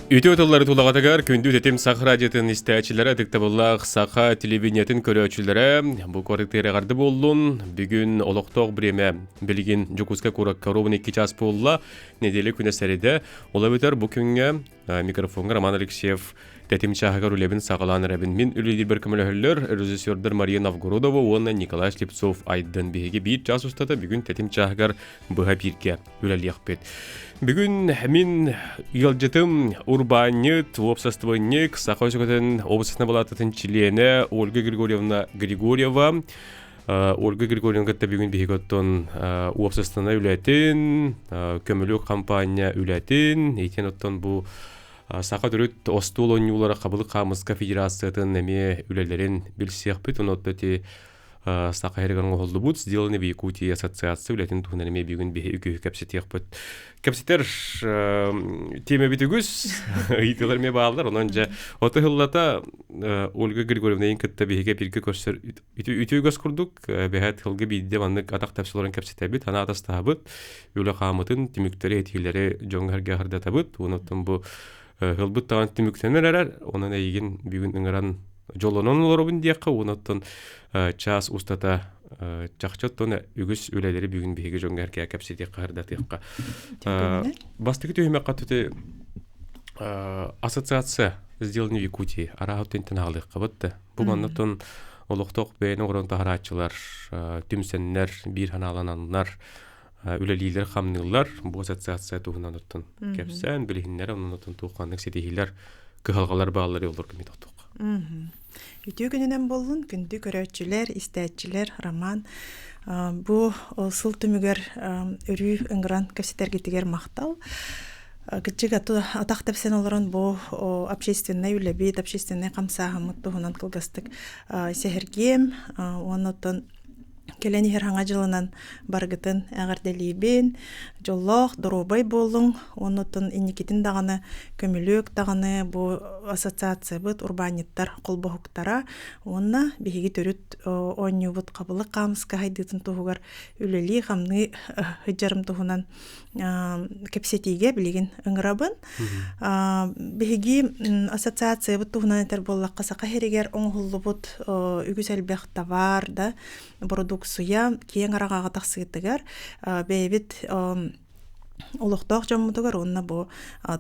Үтүө тыллары тулаҕатыгар күндү тэтим Саха радиотын истээччилэрэ, ытыктабыллаах саха телевидениетын көрөөччүлэрэ бу куораттыыр эҕэрдэ буоллун. Бүгүн олохтоох бириэмэ билигин Дьокуускай куоракка ровно 2 час буолла. Неделя күнэ сэрэдэ. Ол эбэтэр бу күҥҥэ Микрофоҥҥа Роман Алексеев тэтим чааһыгар үлэбин саҕалаан эрэбин. Мин үлэлиирбэр көмөлөһөллөр режиссердар Мария Новгородова уонна Николай Слепцов Айдын. Биһиги биир чаас устата бүгүн тэтим чааһыгар быһа бииргэ үлэлиэхпит. Бүгүн мин ыалдьытым урбаанньыт, уопсастыбанньык, Саха Өсөкөтүн областной балаататын чилиэнэ Ольга Григорьевна Григорьева. Ольга Григорьевна кытта бүгүн биһиги оттон уопсастыбаннай үлэтин, көмөлүк хампаанньа үлэтин, итин оттон бу саха төрүт остуол оонньуулара хабылык хаамыска федерациятын эмиэ үлэлэрин билсиэхпит. Онон ити саха иһигэр оҥоһуллубут «Сделаны в Якутии» ассоциация үлэтин туһунан эмиэ бүгүн биһи үгүһү кэпсэтиэхпит. Кэпсэтэр тиэмэбит үгүс, ыйытыылар эмиэ бааллар. Онон дьэ, оту ыһыллата Ольга Григорьевна кытта биһиги бииргэ көрсөр Үтүө үгэс курдук, бэһэт тылга биирдэ маннык атах тэпсэ олорон кэпсэтэбит, санаа атастаһабыт, үлэ хаамытын, түмүктэри, этиилэри дьоҥҥо эргэ хардатабыт. Онон бу ылбыт даҕаны түмүктэнэр эрэр, онон эйигин бүгүн ыҥыран дьоллонон олоробун диэххэ, онон час устата чахчы оттон үгүс үлэлэри бүгүн биһиги дьоҥҥо эргэ кэпсэтиэххэ, хардатыахха. Бастакы түһүмэххэ түтэ ассоциация сделаны в Якутии арааһы тинтэн аҕалыаххабыт да. Бу маннаттан олохтоох бэйэни оҥорон таһарааччылар түмсэннэр, биир санаалананнар, үлэлиилэр-хамныыллар. Бу ассоциация туһунан оттон кэпсээн, билиһиннэр, онон оттон туох ханнык ситиһиилэр, кыһалҕалар бааллар олорго ми тохтуохха. Үтүө күнүнэн буоллун, күндү көрөөччүлэр, истээччилэр, Роман. Бу сыл түмүгэр өрүү ыҥыран кэпсэтэргитигэр махтал. Кыччык атах тэпсэн олорон бу общественнай үлэбит, общественнай хамсааһыммыт туһунан кылгастык сэһэргиэм. Уонна оттон кэлэн иһэр хаҥа дьылынан барыгытын эҕэрдэлиибин. Дьоллоох, доруобай буолуҥ. Уонна оттон инникитин даҕаны көмүлүөк даҕаны бу ассоциациябыт урбаанньыттар холбоһуктара уонна биһиги төрүт оонньуубут хабылык хаамыска хайдыытын туһугар үлэлии-хамныы сылдьарым туһунан кэпсэтиигэ билигин ыҥырабын. Биһиги ассоциациябыт туһунан этэр буоллахха, Саха сиригэр оҥоһуллубут үгүс элбэх товар да бородууксуйа киэҥ араҥаҕа тахсыытыгар бэйэбит олохтоох дьоммутугар уонна бу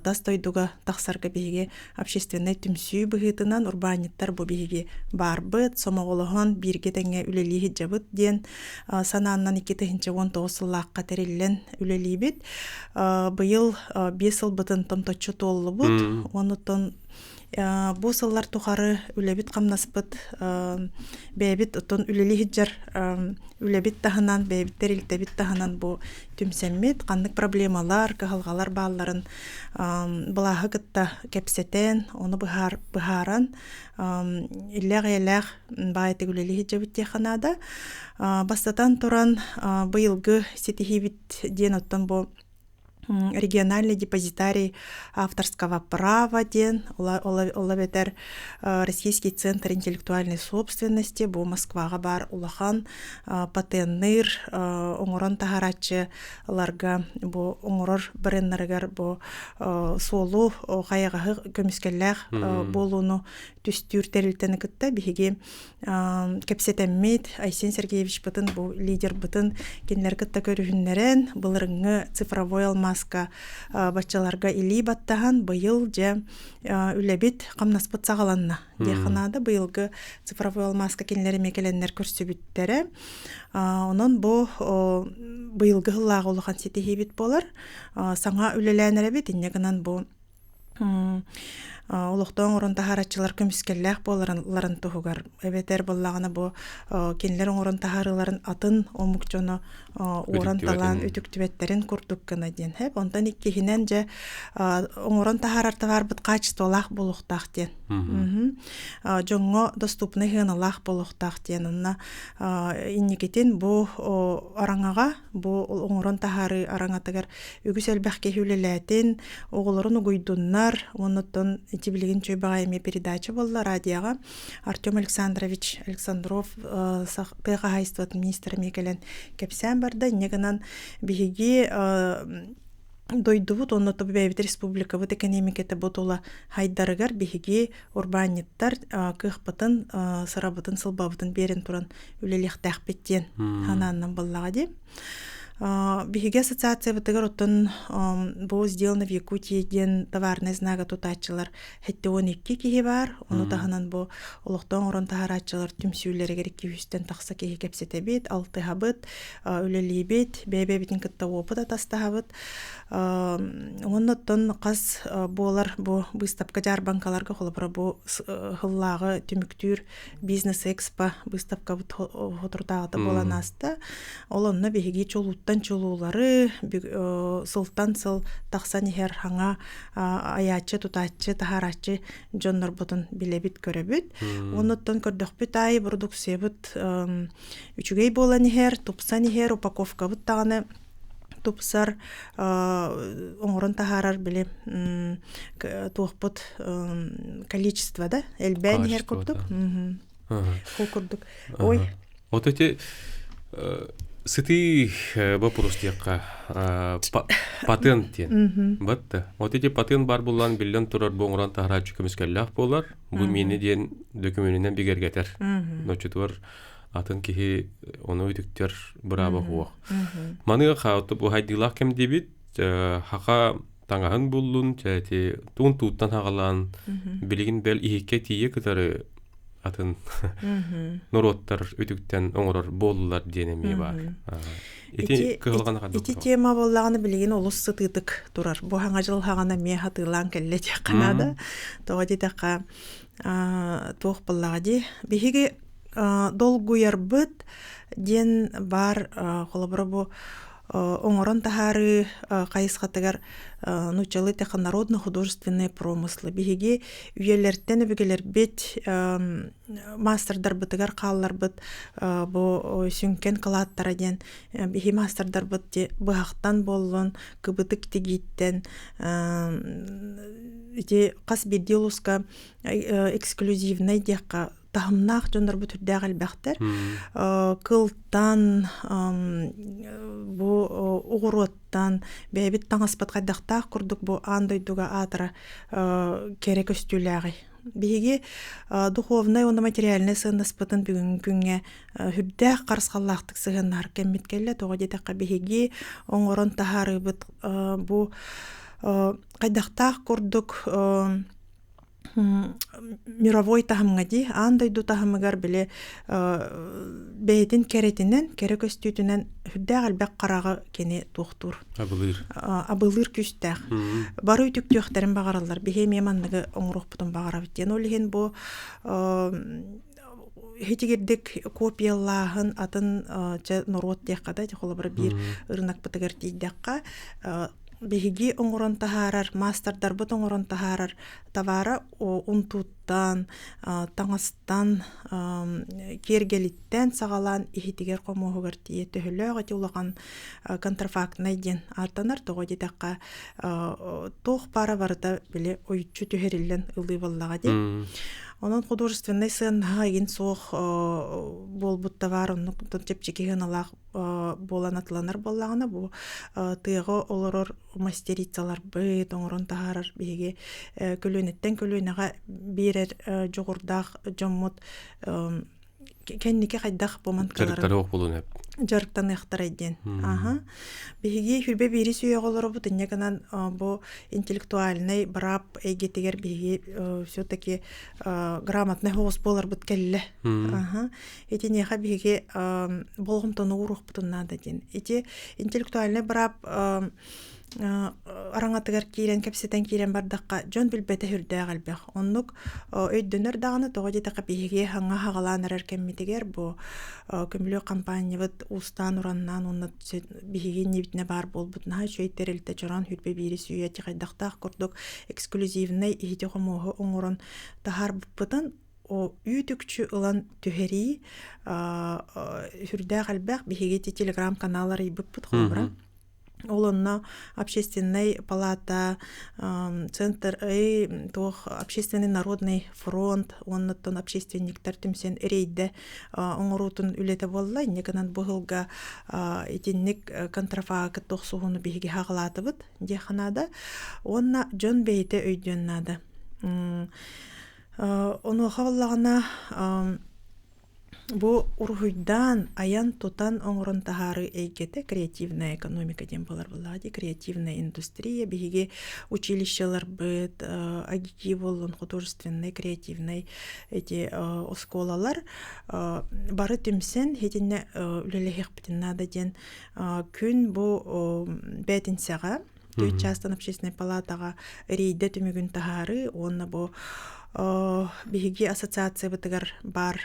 тас дойдуга тахсарга биһиги общественнай түмсүү быһыытынан урбаанньыттар бу биһиги баарбыт, сомоҕолоһон бииргэ тэҥҥэ үлэлии сылдьабыт диэн санааннан 2019 сыллаахха тэриллэн үлэлиибит. Быйыл 5 сылбытын томточчу туоллубут. Онуттан бу сыллар тухары үлэбит-хамнаспыт бэйэбит оттон үлэлии сылдьар үлэбит таһынан, бэйэбит тэрилтэбит таһынан бу түмсэммит, ханнык проблемалар, кыһалҕалар баалларын былааһы кытта кэпсэтэн, ону быһааран иллээх-эйэлээх баайтык үлэлии сылдьабыт диэххэ наада. Бастатан туран, быйылгы ситиһиибит диэн оттон бу региональный депозитарий авторского права диэн ол эбэтэр Российский центр интеллектуальной собственности бу Москваҕа баар улахан патенныыр оҥорон таһаарааччыларга бу оҥорор бреннарыгар бу суолу хайаҕаһы көмүскэллээх буолууну түстүүр тэрилтэни кытта биһиги кэпсэтэммит Айсен Сергеевичпытын бу лидербытын кинилэр кытта көрүһүннэрэн былырыҥҥы цифровой алмааска баччаларга илии баттаһан быйыл дьэ үлэбит хамнаспыт саҕаланна диэххэ наада быйылгы цифровой алмааска кинилэр эмиэ кэлэннэр көрсүбүттэрэ онон бу быйылгы сыллааҕы улахан ситиһиибит буолар саҥа үлэлээн эрэбит инньэ гынан бу олохтоох оҥорон таһаараччылар көмүскэллээх буолалларын туһугар эбэтэр буоллаҕына бу кинилэр оҥорон таһаарыыларын атын омук дьоно уоран талаан үтүктүбэттэрин курдук гына диэн хэп онтон иккиһинэн дьэ оҥорон таһаарар товарбыт качестволаах буолуохтаах диэн дьоҥҥо доступный сыаналаах буолуохтаах диэн онно инникитин бу араҥаҕа бу оҥорон таһаарыы араҥатыгар үгүс элбэх киһи үлэлээтин, оҕолорун угуйдуннар, оннуттан ити билигин үчүгэй баҕайы эмиэ передача буолла радиоҕа. Артем Александрович Александров тыа хаһаайыстыбатын министрэ эмиэ кэлэн кэпсээн барда. Инньэ гынан биһиги Дойдубут уонна бэйэбит республикабыт экэниэмикэтэ бу тула хайдарыгар биһиги урбаанньыттар кыахпытын, сырабытын, сылбабытын биэрэн туран үлэлиэхтээхпит диэн санааннан буоллаҕа дии. Биһиги ассоциациябытыгар оттон бу «Сделано в Якутии» диэн товарнай знага тутааччылар 72 киһи баар. Ону таһынан бу олохтоох оҥорон таһаарааччылар түмсүүлэригэр 200-тэн тахса киһи кэпсэтэбит, алтыһабыт, үлэлиибит, бэйэ-бэйэбитин кытта уопут атастаһабыт. Уонна оттон хас буолар бу быыстапка дьаарбаҥкаларга холобура бу сыллааҕы түмүктүүр бизнес-экспо быыстапкабыт соторутааҕыта буолан ааста. Ол онно биһиги чулууттан чулуулары сылтан сыл тахсан иһэр хаҥа айааччы, тутааччы, таһаарааччы дьоннорбутун билэбит, көрөбүт. Оннуттан көрдөхпүт аайы продукциябыт үчүгэй буолан иһэр, тупсан иһэр, упаковкабыт даҕаны тупсар, оҥорон таһаарар били туохпут количество да элбээн иһэр курдук. Ол курдук. Ой. Вот эти сытыы вопрос диэххэ патент диэн. Батта. Вот эти патент бар буллан биллэн турар бу оҥорон таһарааччы көмүскэллээх буолар. Бу миэнэ диэн дөкүмүөнүнэн бигэргэтэр. Ноччутугар атын киһи ону үтүктэр бырааба суох. Маныаха бу хайдыылаах кэм диэбит хаха таҥаһын буллун эти туун тууттан хаҕалаан билигин бэл иһиккэ тиийэ кытары атын норуоттар үтүктэн оҥорор буоллулар диэн эмиэ баар. Ити кыһалҕаны Ити тема буоллаҕына билигин олус сытыытык турар. Бу хаҥа дьыл хаҕана эмиэ хатыылаан кэллэ диэххэ наада. Тоҕо диэтэххэ туох буоллаҕа дии. Биһиги долгуйарбыт диэн баар холобура бу оҥорон таһаарыы хайысхатыгар нууччалыы эттэххэ народно-художественные промыслы биһиги үйэлэртэн өбүгэлэрбит маастардарбытыгар хаалларбыт бу сүҥкэн кылааттара диэн биһи маастардарбыт быһахтан буоллун кыбытык тигииттэн ити хас биирдии улууска эксклюзивнай диэххэ таһымнаах дьоннорбут үрдээх элбэхтэр. Кылтан, бу оҕуруоттан, бэйэбит таҥаспыт хайдахтаах курдук бу аан дойдуга аатыра кэрэ көстүүлээҕий. Биһиги духовнай уонна материальнай сыаннаспытын бүгүҥҥү күҥҥэ үрдээх харысхаллаахтык сыһыаннаһар кэммит кэллэ. Тоҕо диэтэххэ биһиги оҥорон таһаарыыбыт бу хайдахтаах курдук мировой таһымҥа дии аан дойду таһымыгар били бэйэтин кэрэтинэн кэрэ көстүүтүнэн сүрдээх элбэх хараҕы кини туохтуур абылыыр абылыыр күүстээх бары үтүктүөхтэрин баҕараллар биһи эмиэ манныгы оҥоруохпутун баҕарабыт диэн ол иһин бу хитигирдик копиялааһын атын чэ норуот диэххэ да холобура биир ырынакпытыгар тиийдэххэ биһиги оҥорон таһаарар маастардарбыт оҥорон таһаарар товара унтууттан таҥастан киэргэлиттэн саҕалаан иһитигэр хомуоһугар тиийэ төһөлөөх ити улахан контрафактнай диэн ааттанар тоҕо диэтэххэ туох баара барыта били ойуччу түһэриллэн ылыы буоллаҕа дии онон художественнай сыаннаһа игин суох буолбут товар оннук чэпчэки сыаналаах буолан атыланар буоллаҕына бу тыаҕа олорор мастерицаларбыт оҥорон таһаарар биһиги көлүөнэттэн көлүөнэҕэ биэрэр дьоҕурдаах дьоммут кэнники хайдах буманкаларын дьарыктаныах буолуон сөп дьарыктаныахтарай диэн аха биһиги хүрбэ биири сүүйэҕэ олоробут инньэ гынан бу интеллектуальнай быраап эйгэтигэр биһиги все-таки грамотнай соҕус буоларбыт кэллэ аха итиниэхэ биһиги болҕомтону ууруохпутун наада диэн ити интеллектуальнай быраап араҥатыгар киирэн кэпсэтэн киирэн бардахха дьон билбэтэ сүрдээх элбэх оннук өйдөнөр даҕаны тоҕо диэтэххэ биһиги хаҥа хаҕалаан эрэр кэммитигэр бу көмүлүөк компаниябыт уустаан ураннаан уонна биһиги иннибитинэ баар буолбут наһаа үчүгэй тэрилтэ чороон хүрбэ биири сүүйэ хайдахтаах курдук эксклюзивнай иһити-хомуоһу оҥорон таһаарбыппытын үүт-үкчү ылан түһэрии сүрдээх элбэх биһиги ити телеграм-канал арыйбыппыт холобура. Ол онно общественнай палата, центр туох общественный народный фронт уоннаттан общественниктар түмсэн рейдэ оҥоруутун үлэтэ буолла. Инньэ гынан бу сылга итинник контрафакт тохсуһууну биһиги хаҕалаатыбыт диэххэ наада. Уонна дьон бэйэтэ өйдүөн наада. Онуоха буоллаҕына Бу уруһуйдаан, айан-тутан оҥорон таһаарыы эйгэтэ креативная экономика диэн буолар буоллаҕа дии, креативная индустрия. Биһиги училищеларбыт, АГИКИ буоллун, художественнай, креативнай эти оскуолалар бары түмсэн итиннэ үлэлэһиэхпитин наада диэн күн бу бээтинсэҕэ Түөрт чаастан общественнай палатаҕа рейдэ түмүгүн таһаарыы уонна бу биһиги ассоциациябытыгар баар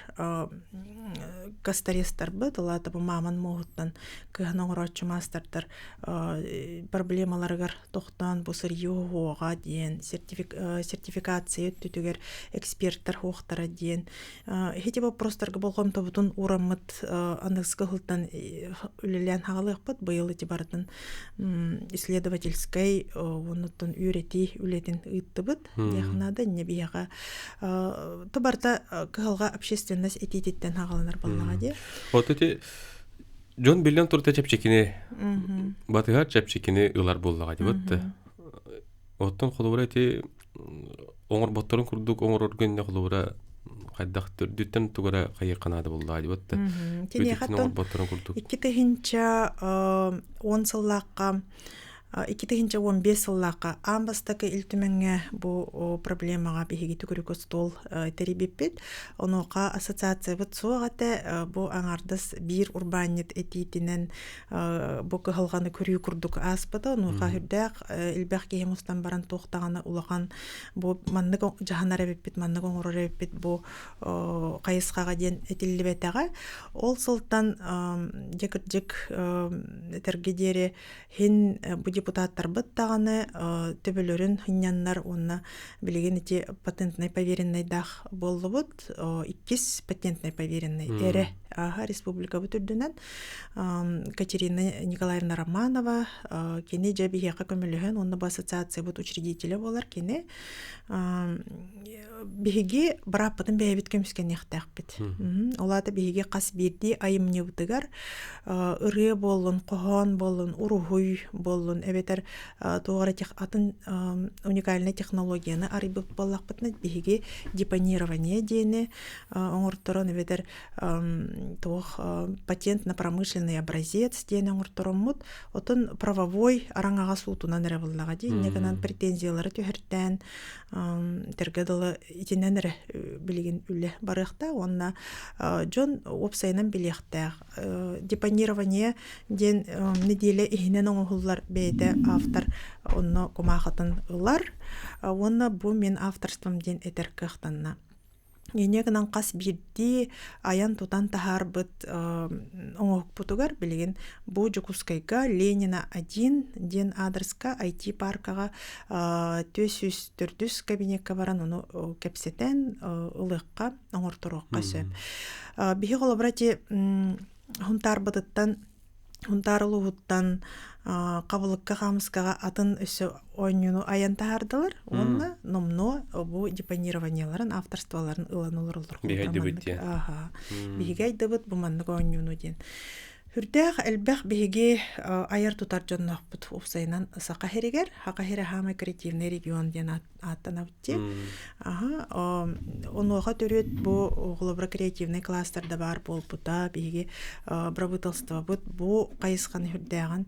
косторезтарбыт, ол аата бу мааман муоһуттан кыһан оҥорооччу маастардар проблемаларыгар тохтоон бу сырье уоҕа диэн сертификация өттүтүгэр эксперттэр хуохтара диэн Ити боппуруостарга болҕомтобутун уураммыт аныгыскы сылтан үлэлээн хаалыахпыт. Быйыл ити барытын исследовательскай уоннуттан үөрэтии үлэтин ыыттыбыт. Диэх наада инньэ биһиэхэ то барыта кыһалҕа общественность этиититтэн хааланар буоллаҕа дии. Вот эти дьон биллэн турда чэпчэкини батыһар чэпчэкини ылар буоллаҕа дии вот оттон холобура ити оҥорботторун курдук оҥорорго иннэ холобура хайдах төрдүттэн тугу эрэ хайыахха наада буоллаҕа дии батта Киниэхэ оҥорботторун курдук 2010 сыллаахха 2015 сыллаахха аан бастакы Ил Түмэҥҥэ бу проблемаҕа биһиги түгүрүк остуол тэрийбиппит. Онуоха ассоциациябыт суох этэ. Бу аҥаардас биир урбаанньыт этиитинэн бу кыһалҕаны көрүү курдук ааспыта. Онуоха үрдээх элбэх киһи мустан баран туох даҕаны улахан бу маннык дьаһанар эбиппит, маннык оҥорор эбиппит бу хайысхаҕа диэн этиллибэтэҕэ. Ол сылтан дьэ кырдьык этэргэ диэри хин бу депутаттарбыт даҕаны төбөлөрүн хынньаннар уонна билигин ити патентнай повереннайдаах буоллубут. Иккис патентнай поверенный эрэ ааһа республикабыт үрдүнэн Катерина Николаевна Романова кини дьэ биһиэхэ көмөлөһөн уонна бу ассоциациябыт учредителэ буолар кини биһиги бырааппытын бэйэбит көмүскэниэхтээхпит. Ол аата биһиги хас биирдии айымньыбытыгар ырыа буоллун, хоһоон буоллун, уруһуй буоллун, эбэтэр туох эрэ атын уникальнай технологияны арыйбыт буоллахпытына биһиги депонирование диэни оҥорторон эбэтэр туох патент на промышленный образец диэн оҥортороммут отон правовой араҥаҕа суутунан эрэ буллаҕа дии инньэ гынан претензиялары түһэртээн тэргэ дылы итинэн эрэ билигин үлэ барыахта уонна дьон уопсайынан билиэхтээх депонирование диэн нэдиэлэ иһинэн оҥоһуллар бэйэтэ автор онно кумаахытын ылар уонна бу мин авторством диэн этэр кыахтанна. Инньэ гынан хас биирдии айан-тутан таһаарбыт оҥоһукпутугар билигин бу Дьокуускайга Ленина 1 диэн аадырыска IT-паркаҕа 404 кабинекка баран ону кэпсэтэн ылыахха, оҥорторуохха сөп. Биһи холобура ити Хунтаарбытыттан Хунтаар улууһуттан Хабылыкка хаамыскаҕа атын өссө оонньууну айан таһаардылар уонна номнуо бу депонированиеларын авторстволарын ылан олороллор. Биһиги диэн. Аха. Биһиги айдыбыт бу маннык оонньууну диэн. Үрдээх элбэх биһиги айар тутар дьонноохпут уопсайынан Саха сиригэр. Саха сирэ хаамай креативный регион диэн ааттанабыт дии. Аха, онуоха төрүөт бу холобура креативный кластерда баар буолбута. Биһиги бырабыыталыстыбабыт бу хайысханы үрдээҕин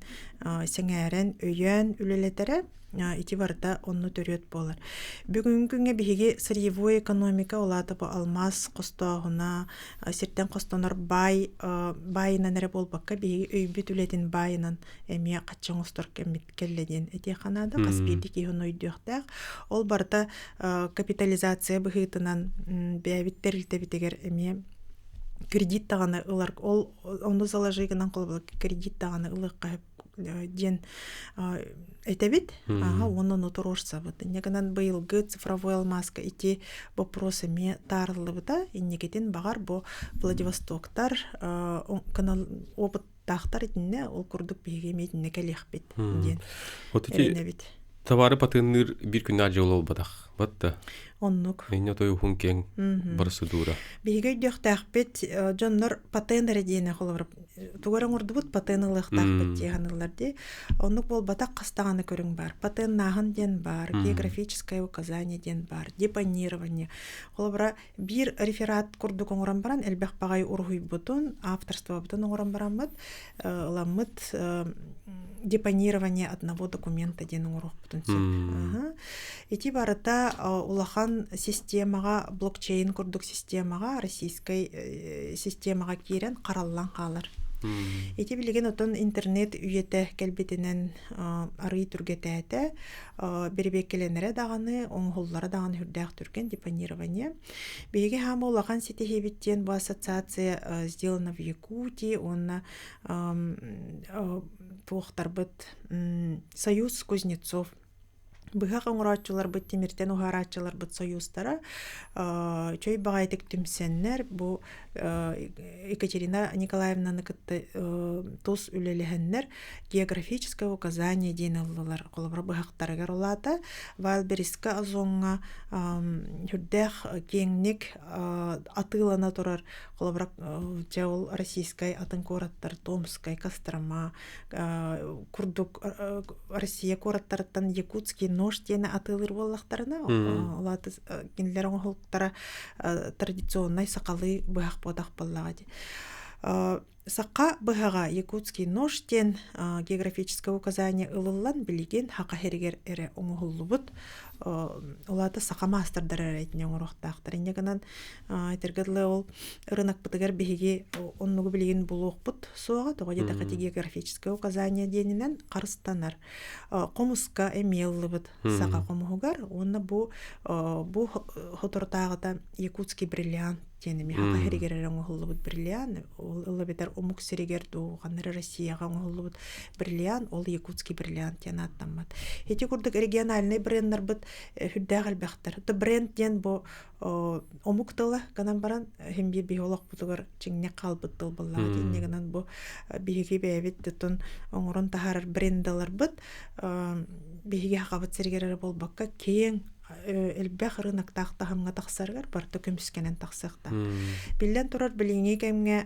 сэҥээрэн, өйөөн үлэлэтэрэ ити барыта онно төрүөт буолар. Бүгүҥҥү күҥҥэ биһиги сырьевой экономика, ол аата бу алмаас хостооһуна, сиртэн хостонор баай баайынан эрэ буолбакка, биһиги өйбүт үлэтин баайынан эмиэ хаччы оҥостор кэммит кэллэ диэн этиэххэ наада. Хас биирдии киһи ону өйдүөхтээх. Ол барыта капитализация быһыытынан бэйэбит тэрилтэбитигэр эмиэ кредит даҕаны ылар ол ону заложи гынан холобура кредит даҕаны ылыахха диэн этэбит аха уонна ону туруорсабыт инньэ гынан быйылгы цифровой алмааска ити вопрос эмиэ таарыллыбыта инникитин баҕар бу Владивостоктар опыт опыттаахтар итиннэ ол курдук биһиги эмиэ итиннэ кэлиэхпит диэн Вот эти эрэнэбит. товары патынныыр биир күннээх дьыала буолбатах. Батта. Оннук. Инньэ той уһун киэҥ процедура. Биһиги өйдүөхтээхпит дьоннор патент эрэ диэни холобур тугу эрэ оҥордубут патент ылыахтаахпыт дии саныыллар дии. Оннук буолбатах хас даҕаны көрүҥ баар. Патеннааһын диэн баар, географическое указание диэн баар, депонирование. Холобура биир реферат курдук оҥорон баран элбэх баҕайы уруһуйбутун, авторствобутун оҥорон бараммыт ыламмыт депонирование одного документа диэн оҥоруохпутун сөп. Ити барыта улахан системаҕа, блокчейн курдук системаҕа, российскай системаҕа киирэн хараллан хаалар. Ити билигин отон интернет үйэтэ кэлбитинэн арыый түргэтээтэ, бирибиэккэлэнэрэ даҕаны, оҥоһуллара даҕаны сүрдээх түргэн депонирование. Биһиги хаама улахан ситиһиибит диэн бу ассоциация сделана в Якутии уонна туохтарбыт Союз кузнецов быһах оҥорооччуларбыт, тимиртэн уһаарааччыларбыт союзтара чөй баҕайытык түмсэннэр бу Екатерина Николаевнаны кытта тус үлэлэһэннэр географическое указание диэн ыллылар. Холобура быһахтарыгар улаата Вайлбериска Озоҥҥа сүрдээх киэҥник атыылана турар холобура дьэ ол российскай атын куораттар Томскай, Кострома курдук Россия куораттарыттан якутский нож диэни атыылыыр буоллахтарына ол аата кинилэр оҥоһуктара традиционнай сахалыы быһах буотах буоллаҕа дии. Саха быһаҕа якутский нож диэн географическое указание ылыллан билигин Хаха сиригэр эрэ оҥоһуллубут. Ол аата саха маастардара эрэ итини оҥоруохтаахтар. Инньэ гынан этэргэ дылы ол ырынакпытыгар биһиги оннугу билигин булуохпут суоҕа. Тоҕо диэтэххэ ити географическое указание диэнинэн харыстанар. Хомуска эмиэ ыллыбыт саха хомуһугар уонна бу бу соторутааҕыта якутский бриллиант диэн эмиэ Саха сиригэр эрэ оҥоһуллубут бриллиант ол ыла эбэтэр омук сиригэр дуу ханна эрэ Россияҕа оҥоһуллубут бриллиант ол якутский бриллиант диэн ааттаммат. Ити курдук региональнай бренднарбыт сүрдээх элбэхтэр. То бренд диэн бу омук тыла гынан баран иһин биир биһи олохпутугар чиҥник хаалбыт тыл буоллаҕа инньэ гынан бу биһиги бэйэбит тутун оҥорон таһаарар брендаларбыт биһиги Сахабыт сиригэр эрэ буолбакка киэҥ элбэх рыноктаах таһымҥа тахсарыгар барыта көмүскэнэн тахсыахтаах. Биллэн турар, билиҥҥи кэмҥэ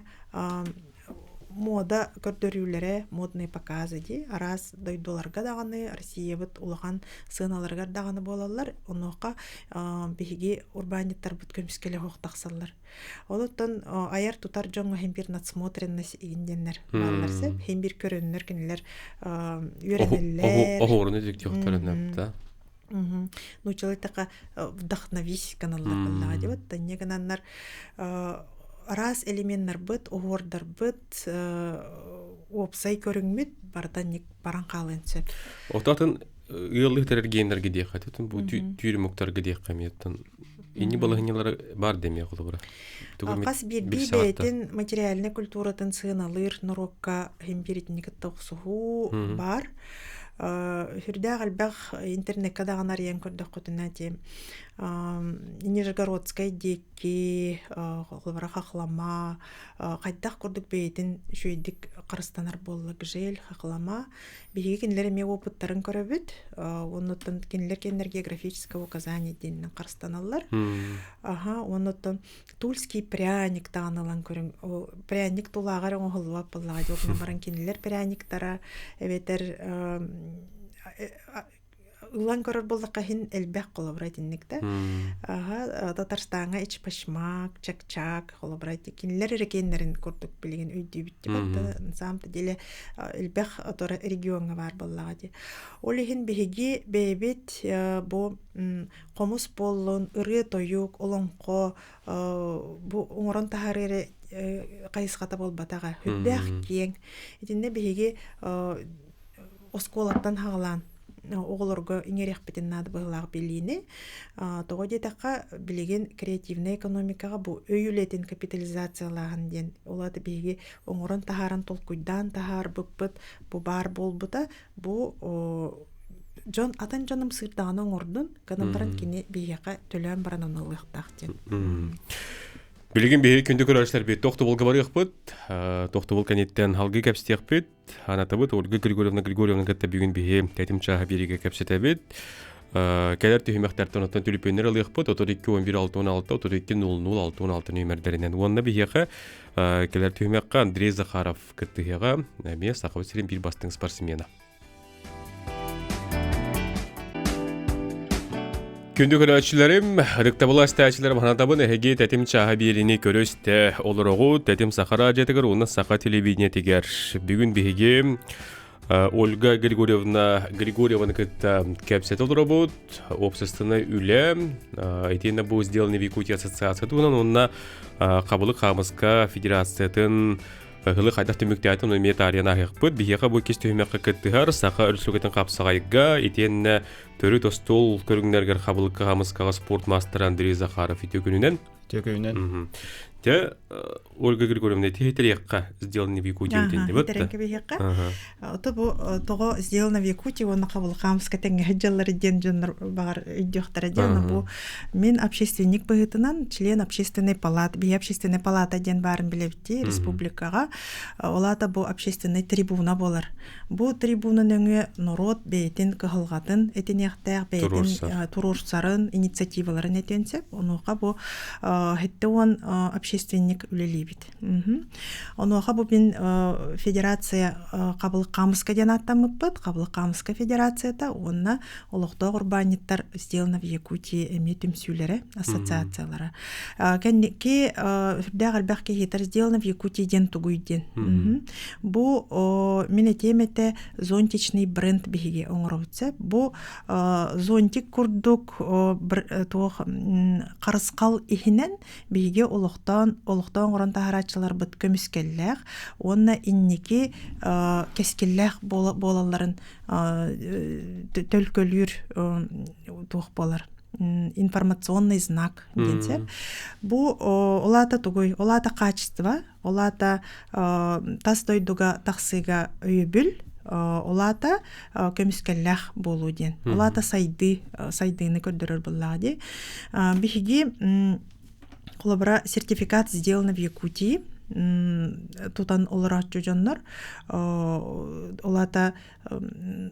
муода көрдөрүүлэрэ, модные показы дии, араас дойдуларга даҕаны, Россиябыт улахан сыаналарыгар даҕаны буолаллар. Онуоха биһиги урбаанньыттарбыт көмүскэлэ суох тахсаллар. Олортон айар-тутар дьоҥҥо иһин биир надсмотренность игин диэннэр бааллар сөп. Иһин биир көрөннөр кинилэр үөрэнэллэр. Оһуоруну дьиктиохторун да. Нууччалыы эттэххэ вдохновись гыналлар буоллаҕа диэбит. Инньэ гынаннар араас элеменнарбыт, оһуордарбыт, уопсай көрүҥмүт барыта баран хаалыан сөп. Отатын ыаллыы тэрэр геннерге диэххэ тутун бу түүр муктарга диэххэ эмиэттэн инни балаһынньалара бар демиэ холобура. Хас биирдии бэйэтин материальнай культуратын сыаналыыр норуокка иһин бииритини кытта охсуһуу баар. Сүрдээх элбэх интернекка даҕаны арыйан көрдөххүтүнэ ити Нижегородскай диэки холобура хахлама хайдах курдук бэйэтин үчүгэйдик харыстанар буолла гжель хахлама биһиги кинилэр эмиэ опыттарын көрөбүт оннуттан кинилэр кинилэр географическое указание диэнинэн харыстаналлар аха оннуттан тульский пряник даҕаны ылан көрүҥ ол пряник тулааҕар оҥоһуллубат буоллаҕа дии ол баран кинилэр пряниктара эбэтэр ылан көрөр буоллахха иһин элбэх холобура итинник да аха татарстаҥҥа ичпашмак чак-чак холобура кинилэр эрэ киэннэрин курдук билигин өйдүүбүт типа на самом-то деле элбэх региоҥҥа баар буоллаҕа дии ол иһин биһиги бэйэбит бу хомус буоллун, ырыа-тойук, олоҥхо бу оҥорон таһаарыы эрэ хайысхата буолбатаҕа. Үрдээх киэҥ. Итиннэ биһиги оскуолаттан хаҕалаан оҕолорго иҥэриэхпитин наада быһыылаах билиини. Тоҕо диэтэххэ, билигин креативнай экономикаҕа бу өй үлэтин капитализациялааһын диэн ол аата биһиги оҥорон таһааран толкуйдаан таһаарбыппыт бу баар буолбута бу дьон атын дьонум сыырдаҕына оҥордун гынан баран кини биһиэхэ төлөөн баран ону ылыахтаах диэн. Билигин биһиги күндү көрөөччүлэрбит тохтобулга барыахпыт. Тохтобул кэнниттэн халгыы кэпсэтиэхпит. Анатабыт Ольга Григорьевна Григорьевна кытта бүгүн биһи тэтим чааһа биэриигэ кэпсэтэбит. Кэлэр түһүмэхтэртэн оттон түлүпүөннэр ылыахпыт 32 11 66 32 00 66 нүөмэрдэринэн. Уонна биһиэхэ кэлэр түһүмэххэ Андрей Захаров кыттыһыаҕа эмиэ Сахабыт сирин биир бастыҥ спортсмена. Күндү көрөөччүлэрим, ытыктабыл астааччыларым ханатабын эһиги тэтим чааһа биэриини көрө-истэ олороҕут. Тэтим Саха радиотыгар уонна Саха телевидениетигэр. Бүгүн биһиги Ольга Григорьевна Григорьеваны кытта кэпсэтэ олоробут. Общественнай үлэ, итиэннэ бу «Сделанный в Якутии» ассоциация туһунан уонна Хабылык хаамыска федерациятын Ыһылы хайдах түмүктээтин эмиэ таарыйан ааһыахпыт. Биһиэхэ бу иккис түһүмэххэ кыттыһар Саха Өрөспүүбүлүкэтин хапсаҕайга итиэннэ төрүт остуол көрүҥнэригэр хабылыкка хамыскаҕа спорт маастара Андрей Захаров үтүө күнүнэн. Үтүө күнүнэн. Дьэ, Ольга Григорьевна, ити иһитэриэххэ сделано в Якутии диэн Иһитэрэн кэбиһиэххэ. Ото бу тоҕо сделано в Якутии уонна хабылыкаамска тэҥҥэ сылдьаллар диэн дьоннор баҕар өйдүөхтэрэ диэн бу мин общественник быһыытынан член общественной палаты биһи общественной палата диэн баарын билэбит дии республикаҕа ол аата бу общественнай трибуна буолар бу трибуна нөҥүө норуот бэйэтин кыһалҕатын этиниэхтээх бэйэтин туруорсарын инициативаларын этиэн сөп онуоха бу хэттэ уон общественник үлэлиибит онуоха бу мин федерация Хабылык Хаамыска диэн ааттаммыппыт Хабылык Хаамыска федерацията уонна олохтоох урбаанньыттар сделано в Якутии эмиэ түмсүүлэрэ ассоциациялара Кэнники сүрдээх элбэх киһитэр сделано в Якутии диэн тугуй диэн. Бу мин этиэм этэ зонтичный бренд биһиги оҥоробут сөп. Бу зонтик курдук туох харысхал иһинэн биһиги олохтоон олохтоон оҥорон таһарааччыларбыт көмүскэллээх уонна инники кэскиллээх буолалларын төлкөлүүр туох буолар информационный знак диэн сөп. Бу ол аата тугуй? Ол аата качество, ол аата тас дойдуга тахсыыга өйөбүл, ол аата көмүскэллээх буолуу диэн. Ол аата сайдыы, сайдыыны көрдөрөр буоллаҕа дии. Биһиги холобура сертификат сделано в Якутии тутан олорооччу дьоннор ол аата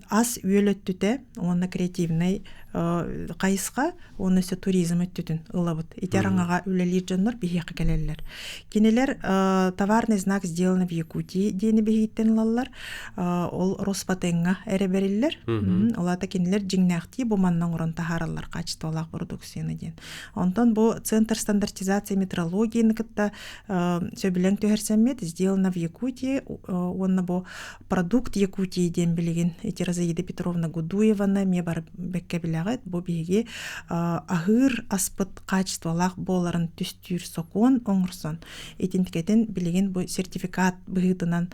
ас үөл өттүтэ уонна креативнай хайысха уонна өссө туризм өттүтүн ылабыт. Ити араҥаҕа үлэлиир дьоннор биһиэхэ кэлэллэр. Кинилэр товарный знак сделано в Якутии диэни биһигиттэн ылаллар. Ол Роспатеҥҥа эрэ бэриллэр. Ол аата кинилэр дьиҥнээхтии бу манна оҥорон таһаараллар качестволаах продукцияны диэн. Онтон бу Центр стандартизации метрологияны кытта сөбүлэҥ түһэрсэммит сделано в Якутии уонна бу Продукт Якутии диэн билигин ити Розаида Петровна Гудуеваны эмиэ бары бэккэ билэҕит. Бу биһиги аһыыр аспыт качестволаах буоларын түстүүр сокуон оҥорсон итинтикэтин билигин бу сертификат быһыытынан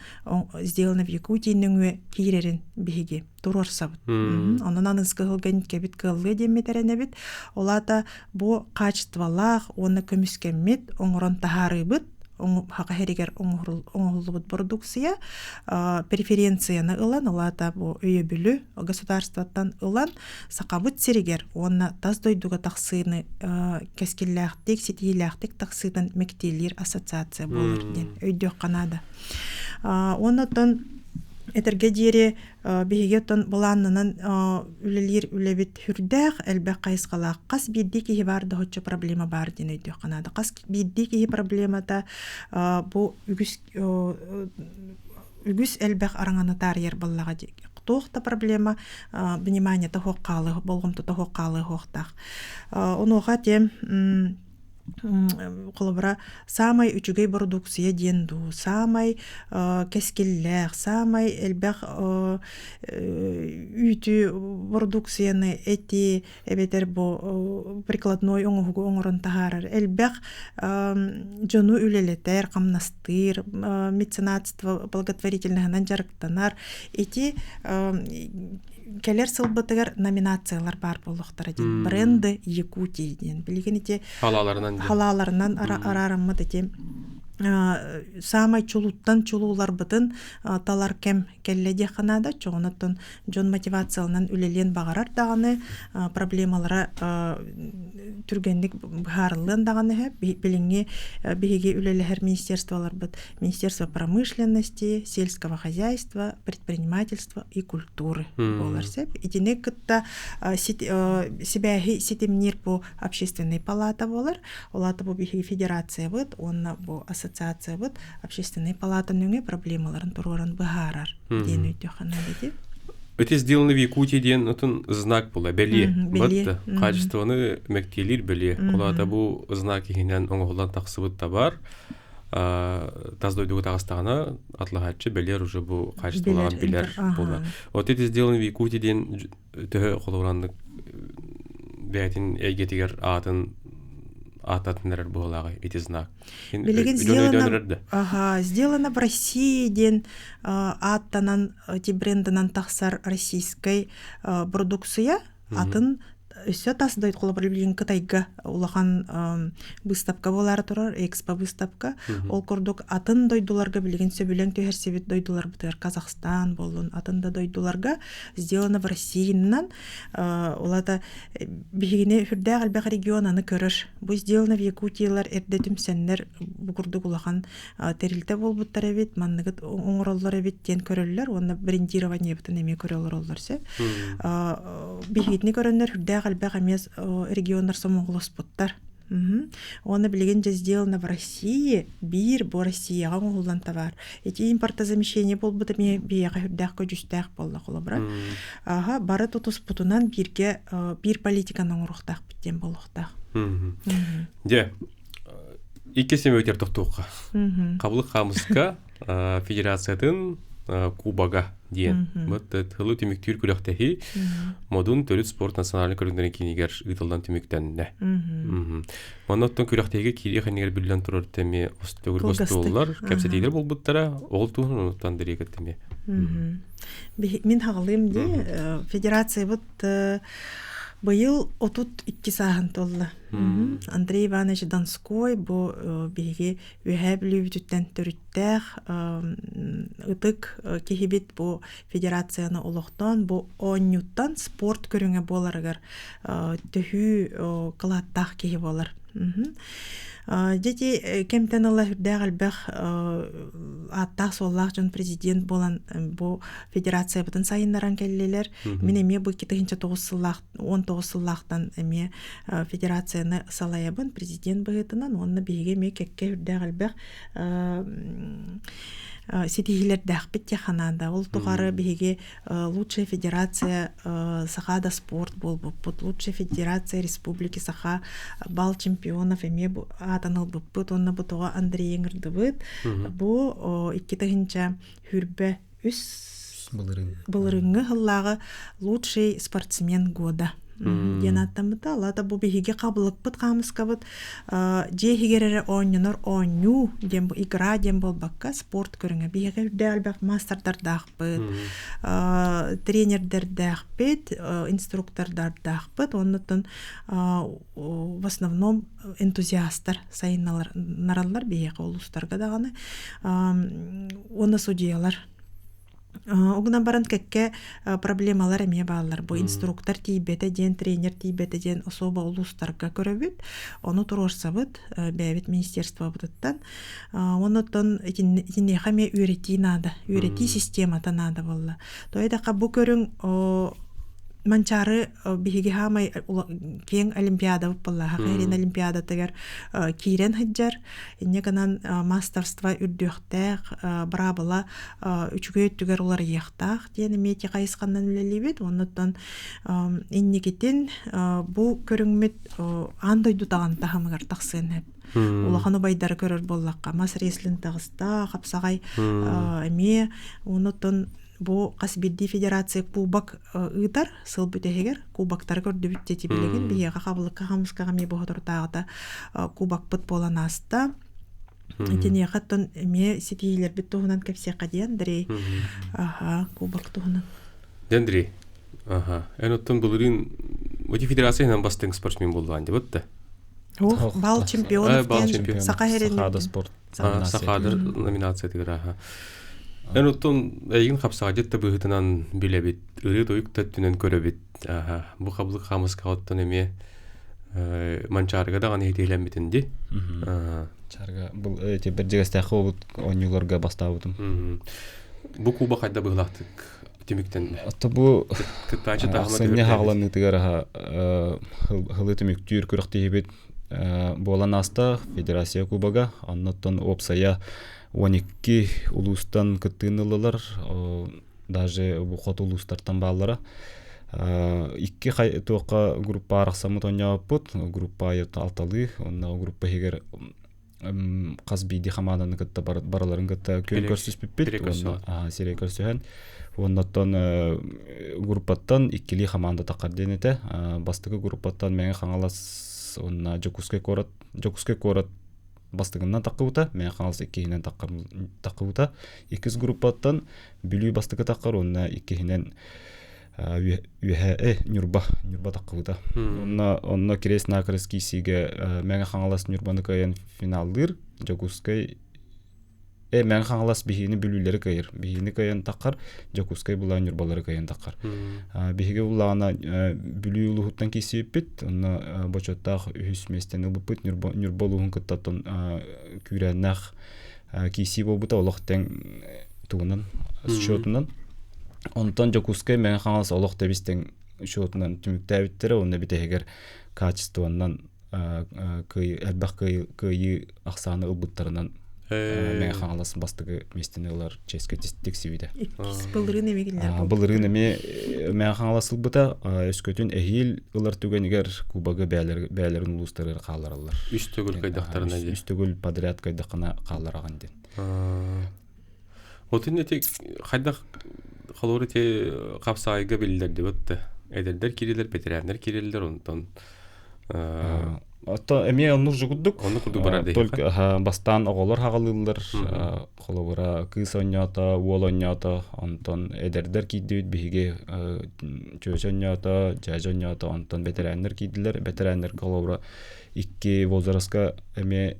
сделано в Якутии нөҥүө киирэрин биһиги туруорсабыт. Онон аныгыскы сылга кэбит кыаллыа диэммит эрэнэбит. Ол аата бу качестволаах уонна көмүскэммит оҥорон таһаарыыбыт Саха сиригэр оҥоһуллубут бородууксуйа преференцияны ылан, ол аата бу өйөбүлү государствоттан ылан Сахабыт сиригэр уонна тас дойдуга тахсыыны кэскиллээхтик, ситиһиилээхтик тахсыытын мэктиэлиир ассоциация буолар диэн өйдүөххэ наада. Уонна оттон этэргэ диэри Биһиги оттон былааннанан үлэлиир үлэбит сүрдээх элбэх хайысхалаах. Хас биирдии киһи баар да оччо проблема баар диэн өйдүөххэ наада. Хас биирдии киһи проблемата бу үгүс үгүс элбэх араҥаны таарыйар буоллаҕа дии. Туох да проблема вниманиета суох хаалыы, болҕомтото суох хаалыа суохтаах. Онуоха тем Холобура, саамай үчүгэй бородууксуйа диэн дуу, саамай кэскиллээх, саамай элбэх үүтү бородууксуйаны эти эбэтэр бу прикладной оҥоһугу оҥорон таһаарар элбэх дьону үлэлэтэр, хамнастыыр, меценатство благотворительноһынан дьарыктанар. Ити кэлэр сылбытыгар номинациялар баар буолуохтара диэн бренды Якутии диэн билигин ити халааларынан халааларынан араараммыт ити саамай чулууттан чулууларбытын талар кэм кэллэ диэххэ наада чоҕунаттан дьон мотивацияланан үлэлиэн баҕарар даҕаны проблемалара Түргэнник быһаарыллыан даҕаны сөп. Билиҥҥи биһиги үлэлэһэр министерстволарбыт Министерство промышленности, сельского хозяйства, предпринимательства и культуры буолар сөп. Итини кытта сибээһи ситимниир бу общественный палата буолар. Ол аата бу биһиги федерациябыт уонна бу ассоциациябыт общественный палата нөҥүө проблемаларын туруоран быһаарар диэн өйдүөххэ наада дии. Это сделано в Якутии диэн отун знак була, бэлиэ. Бат качествоны мэктиэлиир бэлиэ. Ол аата бу знак иһинэн оҥоһуллан тахсыбыт табаар тас дойдуга таҕыстаҕына атлаһааччы бэлиэр уже бу качестволарын билэр буолар. Вот это сделано в Якутии диэн төһө холобураннык бэйэтин эйгэтигэр аатын ааттатын эрэр быһыылааҕый ити знак. Билигин сделано, ага, сделано в России диэн ааттанан ти брендынан тахсар российскай продукция атын өссө тас дойду холобур билигин Кытайга улахан выставка буолаары турар экспо выставка ол курдук атын дойдуларга билигин сөбүлэҥ түһэрсибит дойдуларбытыгар Казахстан буоллун атын да дойдуларга сделано в Россиинан улата биһигини сүрдээх элбэх регион аны көрөр. Бу сделано в Якутиялар эрдэ түмсэннэр бу курдук улахан тэрилтэ буолбуттар эбит, манныгыт оҥороллор эбит диэн көрөллөр уонна брендированиебытын эмиэ көрө олороллор сөп. Биһигитини көрөннөр сүрдээх элбэх эмиэ регионнар сомоҕолоспуттар. Уонна билигин дьэ сделано в России биир бу Россияҕа оҥоһуллан табаар. Ити импортозамещение буолбута эмиэ биһиэхэ сүрдээх көдьүүстээх буолла холобура. Аха, бары тутуспутунан бииргэ биир политиканы оҥоруохтаахпыт диэн буолуохтаах. Дьэ, икки семөтер тохтуохха. Хабылык хаамыска федерациятын кубога диэн. Вот тылы түмүктүүр күрэхтэһии Модун төрүт спорт национальнай көрүҥнэрин киинигэр ыытыллан түмүктэннэ. Манна оттон күрэхтэһиигэ киириэх иннигэр биллэн турар тэми төгүрүк остуоллар, кэпсэтиилэр буолбуттара. Ол туһунан онуттан Андрей кэттими. Мин хаҕалыым дии. Федерациябыт быйыл 32 сааһын туолла. Андрей Иванович Донской бу биһиги Үөһээ Бүлүүбүтүттэн төрүттээх ытык киһибит бу федерацияны олохтоон бу оонньууттан спорт көрүҥэ буоларыгар төһүү кылааттаах киһи буолар. Дети кэмтэн ыла үрдээх элбэх ааттаах-суоллаах дьон президент буолан бу федерациябытын сайыннаран кэллилэр. Мин эмиэ бу 2009 сыллаах 19 сыллаахтан эмиэ федерацияны салайабын президент быһыытынан уонна биһиги эмиэ кэккэ үрдээх элбэх ситиһиилэрдээхпит теханаада. Ол тухары биһиги лучшая федерация Сахада спорт буолбуппут, лучшая федерация Республики Саха бал чемпионов эмиэ аатын ылбыппыт уонна бу тоҕо Андрей ыҥырдыбыт. Бу 2023 былырыыҥҥы сыллааҕы лучший спортсмен года диэн ааттаммыта. Алата бу биһиги хабылыкпыт хаамыскабыт дьиэ иһигэр эрэ оонньонор оонньуу диэн бу игра диэн буолбакка спорт көрүҥэ. Биһиэхэ үрдээх элбэх маастардардаахпыт, тренердэрдээхпит, инструктордардаахпыт. Оннуттан в основном энтузиастар сайыннараллар биһиэхэ улуустарга даҕаны. Уонна судьуйалар Угунан баран кэккэ проблемалар эмиэ бааллар. Бу инструктор тиийбэтэ диэн, тренер тиийбэтэ диэн особо улуустарга көрөбүт. Ону туруорсабыт бэйэбит министерствобытыттан. Оннуттан итинниэхэ эмиэ үөрэтии наада. Үөрэтии системата наада буолла. То этэххэ бу көрүҥ Манчаары биһиги хаамай киэҥ олимпиадабыт буолла. Саха олимпиадатыгар киирэн сылдьар. Инньэ гынан мастерство үрдүөхтээх, быраабыла үчүгэй өттүгэр уларыйыахтаах диэн эмиэ ити хайысханан үлэлиибит. Оннуттан инникитин бу көрүҥмүт аан дойду таҕан таһымыгар тахсыан сөп. Улахан убайдары көрөр буоллахха, мас рестлинг таҕыста, хапсаҕай эмиэ. Оннуттан бу хас биирдии федерация кубок ыытар сыл бүтэһигэр кубоктары көрдүбүт диэти билигин биһиэхэ хабылыкка хамыскаҕа эмиэ боһоторутааҕыта кубокпыт буолан ааста. Итиниэхэ оттон эмиэ ситиһиилэрбит туһунан кэпсиэххэ диэн Андрей. Аха, кубок туһунан. Андрей, аха, эн оттон былырыын Ути федерацияһынан бастыҥ спортсмен буоллаан дебут да? Ох, бал чемпионов диэн Саха Сахада спорт. Сахада номинациятыгар аха. Эн оттон эйигин хапсаҕадьыт да быһыытынан билэбит, ырыа-тойук да өттүнэн көрөбүт. Аха, бу хабылык хаамыскаҕа оттон эмиэ Манчаарыга даҕаны иһитиилэммитин дии. Чаарга бұл эти бэрдьигэстээх буолбут оонньууларга бастаабытым. Бу куба хайда быһылаахтык түмүктэннэ? Ата бу Кыттааччы таһыма ахсынньы хаҕаланыытыгар хылы түмүктүүр күрэхтэһиибит буолан ааста Федерация Кубога. Оннуттан уопсайа 12 улуустан кыттыыны ыллылар. Даже бу хоту улуустартан бааллара. Икки туохха группа арахсаммыт оонньообуппут. Группа алталыы, онно группа иһигэр хас биирдии хамаанданы кытта барыларын кытта күөн көрсүспүппүт уонна сирэй көрсүһэн уоннаттан группаттан иккилии хамаанда таххар диэн этэ. Бастакы группаттан Мэҥэ Хаҥалас уонна Дьокуускай куорат Дьокуускай куорат бастыгынан таххыбыта, Мэҥэ Хаҥалас иккиһинэн таххыбыта. Иккис группаттан Бүлүү бастакы таххар уонна иккиһинэн үөһэ э Ньурба Ньурба таххыбыта. Онно онно крест-накрест киирсиигэ Мэҥэ Хаҥалас Ньурбаны кыайан финаллыыр. Дьокуускай э Мэҥэ Хаҥалас биһигини Бүлүүлэри кыайар. Биһигини кыайан таххар, Дьокуускай булаан Ньурбалары кыайан таххар. Биһиги буллаҕына Бүлүү улууһуттан киирсибиппит. Онно бочуоттаах үһүс миэстэни ылбыппыт. Ньурба Ньурба улууһун кытта оттон күүрээннээх киирсии буолбута олох тэҥ тугунан счетунан. Онтон Дьокуускай Мэҥэ Хаҥалас олох тэбис тэҥ счетунан түмүктээбиттэрэ уонна бүтэһигэр качествоннан элбэх кыайыы ахсааны ылбыттарынан Мэҥэ Хаҥалас бастакы миэстэни ылар чиэскэ тиксибитэ. Иккис былырыын эмиэ кинилэр Былырыын эмиэ Мэҥэ Хаҥалас ылбыта. Өскөтүн эһиил ылар түгэнигэр кубогы бэйэлэрин улуустарыгар хааллараллар. Үс төгүл кыайдахтарына Үс төгүл подряд кыайдаххына хааллараҕын диэн. Отун ити хайдах холобур ити хапсаайга биллэрдибит да эдэрдэр киирэлэр, бэтэрээннэр киирэллэр, онтон Ото эмиэ оннук же курдук. Оннук курдук барар Только бастаан оҕолор хаҕалыыллар, холобура кыыс оонньоото, уол оонньоото, онтон эдэрдэр киирдибит биһиги чүөчэ оонньоото, дьээдьэ оонньоото, онтон бэтэрээннэр киирдилэр. Бэтэрээннэргэ холобура икки возрастка эмиэ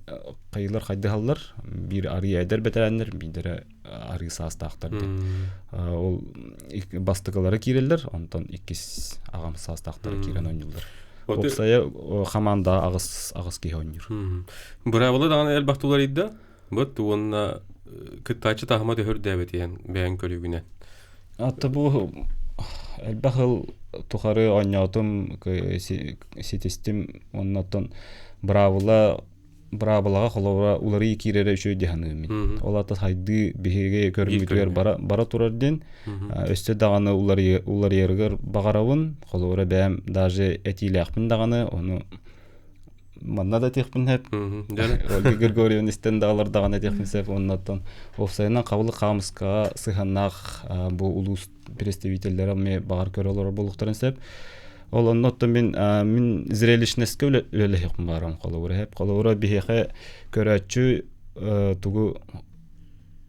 хайыылар хайдыһаллар. Биир арыы эдэр бэтэрээннэр, биирдэрэ арыы саастаахтар диэн. Ол бастакылара киирэллэр, онтон иккис аҕам саастаахтара киирэн оонньууллар. Уопсайа хамаанда аҕыс аҕыс киһи оонньуур. Быраабыла даҕаны элбэх туларыйда. Быт уонна кыттааччы таһыма төһөрдөөбүт иһэн бэйэҥ көрүүгүнэн. Атта бу элбэх ыл тухары оонньоотум, ситистим уонна оттон быраабыла быраабылаҕа холобура уларыйыы киирэрэ үчүгэй дии саныыбын мин. Ол аата сайдыы биһиги көрүҥмүтүгэр бара, бара турар диэн өссө даҕаны уларыйарыгар баҕарабын. Холобура бэйэм даже этиилээхпин даҕаны ону манна да этиэхпин сөп. Ольга Григорьевна истэн да даҕаны этиэхпин сөп. Оннуттан уопсайынан хабылык хаамыскаҕа сыһыаннаах бу улуус представителлэрэ эмиэ баҕар көрө олорор буолуохтарын сөп. Ол онно оттон мин мин зрелищностька үлэлэһиэхпин баарым холобура хэп. Холобура биһиэхэ көрөөччү тугу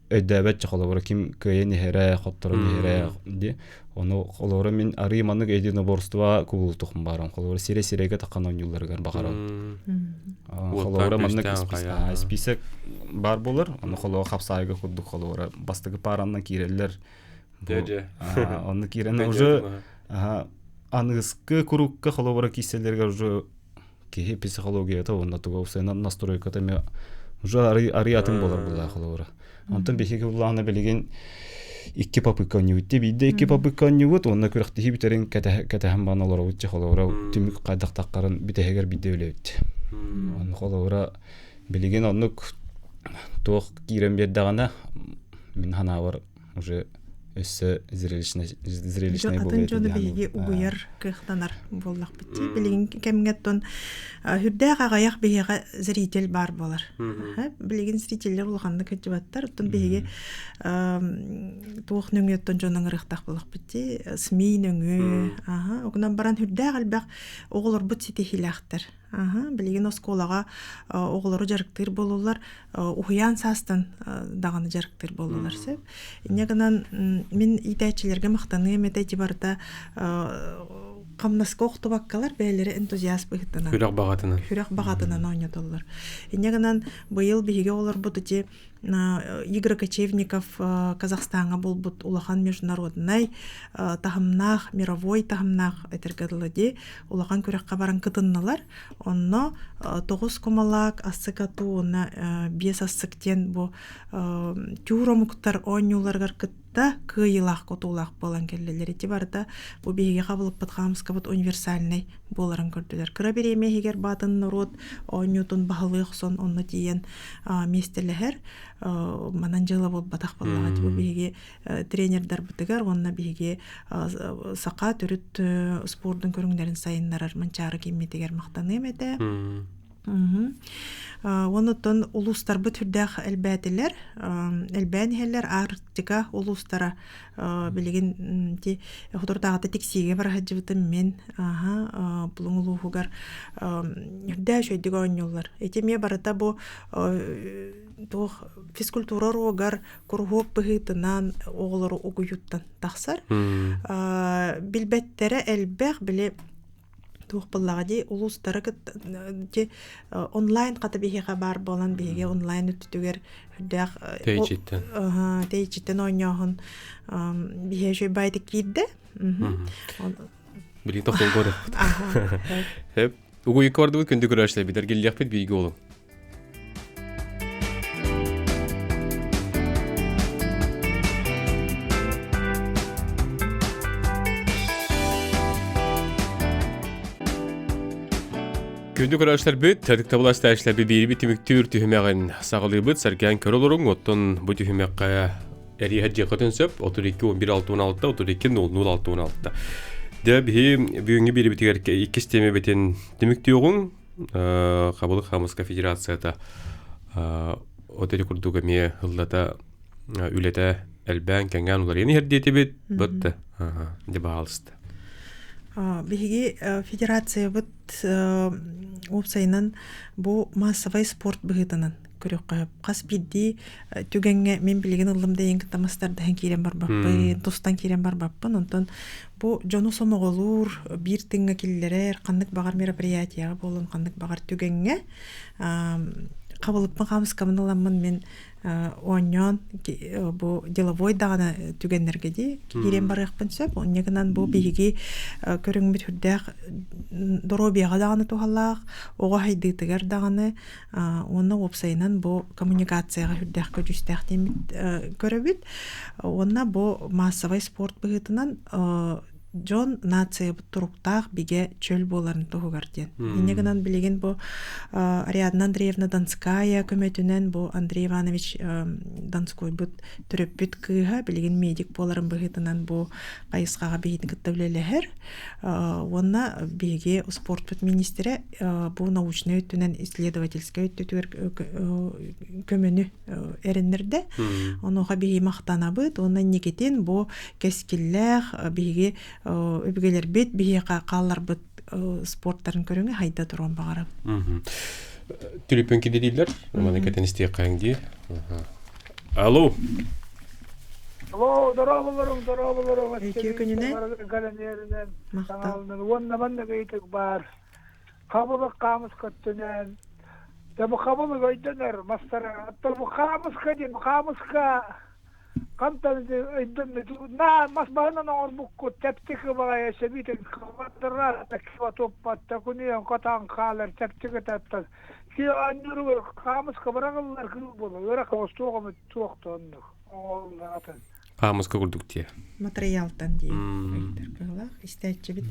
өйдөөбөт холобура ким кыайан иһэрэ, хотторон иһэрэ ди. Ону холобура мин арыы маннык единоборство кубулутухум баарым. Холобура сире-сирэйгэ таххан оонньуулларыгар баҕарам. Холобура маннык список бар болар. Ону холобура хапсаайга курдук холобура бастакы параннан киирэллэр. Дьэ, Онно киирэн уже аныгыскы курукка холобура киирсэллэригэр уже киһи психологията уонна туга уопсайынан настройката эмиэ уже арый атын буолар буллаа холобура. Онтон биһиги буллаҕына билигин икки попытка оонньуубут биирдэ икки попытка оонньуубут уонна күрэхтэһии бүтэрин кэтэһэн баран олоробут дьэ холобура түмүк хайдах таххарын бүтэһигэр биирдэ билэбит. Онно холобура билигин оннук туох киирэн биэрдэҕинэ мин санаабар уже өссө зрелищный зрелищный атын дьону биһиги угуйар кыахтанар буоллахпыт дии билигин кэмҥэ оттон үрдээх аҕайах биһиэхэ зритель баар буолар билигин зрителлэр улаханнык кырдьыбаттар оттон биһиги туох нөҥүө оттон дьон ыҥырыахтаах буоллахпыт дии СМИ нөҥүө аха огунан баран үрдээх элбэх оҕолорбут ситиһиилээхтэр Аха, билигин оскуолаҕа оҕолору дьарыктыыр буолуллар, уһуйаан саастан даҕаны дьарыктыыр буоллулар сөп. Инньэ гынан мин иитээччилэргэ махтаныам этэ ити барыта хамнаска охтубаккалар бэйэлэрэ энтузиаст быһыытынан Сүрэх баҕатынан. Сүрэх баҕатынан оонньотоллор. Инньэ гынан быйыл биһиги оҕолорбут ити Игорь Кочевников Казахстаҥҥа буолбут улахан международнай таһымнаах, мировой таһымнаах этэргэ дылы дии, улахан күрэххэ баран кытыннылар. Онно тоҕус кумалаак, ассык атуу уонна биэс ассык диэн бу түүр омуктар оонньууларыгар кытта кыайыылаах хотуулаах буолан кэллилэр. Ити барыта бу биһиги хабылыппыт хаамыскабыт универсальнай буоларын көрдүлэр. Кыра бириэмэ иһигэр баатын норуот оонньуутун баһылыы охсон онно тиийэн миэстэлэһэр манан дьыала буолбатах буоллаҕа. Бу биһиги тренердарбытыгар уонна биһиги саха төрүт спордун көрүҥнэрин сайыннарар Манчаары киммитигэр махтаныам этэ. Онуттан улуустарбыт үрдээх элбээтилэр. Элбээн иһэллэр Арктика улуустара билигин ти соторутааҕыта Тиксиигэ бара сылдьыбытым мин аха Булуҥ улууһугар үрдээх үчүгэйдик оонньууллар. Ити эмиэ барыта бу туох физкультура уруогар куруһуок быһыытынан оҕолору угуйуттан тахсар. Билбэттэрэ элбэх, били туох буоллаҕа дии улуустары кытта ити онлайн хата биһиэхэ баар буолан биһиги онлайн өттүтүгэр үрдээх Тэйичиттэн. Тэйичиттэн оонньооһун биһиэ үчүгэй баайдык киирдэ. Билигин тохтолго барыахпыт. Хэп. Угуйукка бардыбыт күндү көрөөччүлэр эргиллиэхпит бииргэ олуҥ. Күндү көрөөччүлэрбит, ытыктабыл астааччыларбыт биирбит түмүктүүр түһүмэҕин саҕалыыбыт, сэргээн көрө олоруҥ, оттон бу түһүмэххэ эриэһэ дьиэххитин сөп, 32 11 66 32 00 66. Дьэ, биһи бүгүҥҥү биэрибитигэр иккис тиэмэбитин түмүктүөҕүҥ. Хабылык Хамыска Федерацията от ити курдук эмиэ ыллата үлэтэ элбээн кэҥээн уларыйан иһэр диэтибит. Бытты. Дьэ баалыста. Биһиги федерациябыт уопсайынан бу массовай спорт быһыытынан көрүөххэ хас биирдии түгэҥҥэ мин билигин ыллым да кытта мастардаһан киирэн барбаппын, тустан киирэн барбаппын. Онтон бу дьону сомоҕолуур, биир тыҥҥа киллэрэр, ханнык баҕар мероприятияҕа буолун, ханнык баҕар түгэҥҥэ хабылыппын хаамыскабын ыламмын мин оонньоон бу деловой даҕаны түгэннэргэ дии киирэн барыахпын сөп. Онньа гынан бу биһиги көрүҥмүт үрдээх доруобуйаҕа даҕаны туһалаах, оҕо сайдыытыгар даҕаны уонна уопсайынан бу коммуникацияҕа үрдээх көдьүүстээх диэммит көрөбүт. Уонна бу массовай спорт быһыытынан дьон нациябыт туруктаах бигэ чөл буоларын туһугар диэн. Инньэ гынан билигин бу Ариадна Андреевна Донская көмөтүнэн бу Андрей Иванович Донскойбут төрөппүт кыыһа билигин медик буоларын быһыытынан бу хайысхаҕа биһигини кытта үлэлэһэр. Уонна биһиги спортпут министрэ бу научнай өттүнэн исследовательскай өттүтүгэр көмөнү эрэннэрдэ. Онуоха биһиги махтанабыт уонна инникитин бу кэскиллээх биһиги өбүгэлэрбит биһиэхэ хаалларбыт спорттарын көрүҥэ хайда туруон баҕарабыт. Түлүпүн кидирииллэр, маны кэтэн истиэххэҥ дии. Алло. Алло, дорооболорум, дорооболорум. Үтүө күнүнэн. Махтал. Уонна манна ыйытык баар. Хабылык хаамыс көттүнэн. Дьэ бу хабылык өйдөнөр мастара. Оттон бу хаамыска диэн хаамыска хантан өйдөннө наа мас баһынан оҥорбуккут чэпчэки баҕайы сөбүтүн кыбаттарар туппатта күнүйэн котон хаалар чэпчэки таттан ки оонньууругар хаамыска быраҕыллар кыыл буолар ыарахан остуоҕумут суох оннук оҥоһуллар атын Хаамыска курдук дии. Материалтан дии ыйытар кыһылаах истээччибит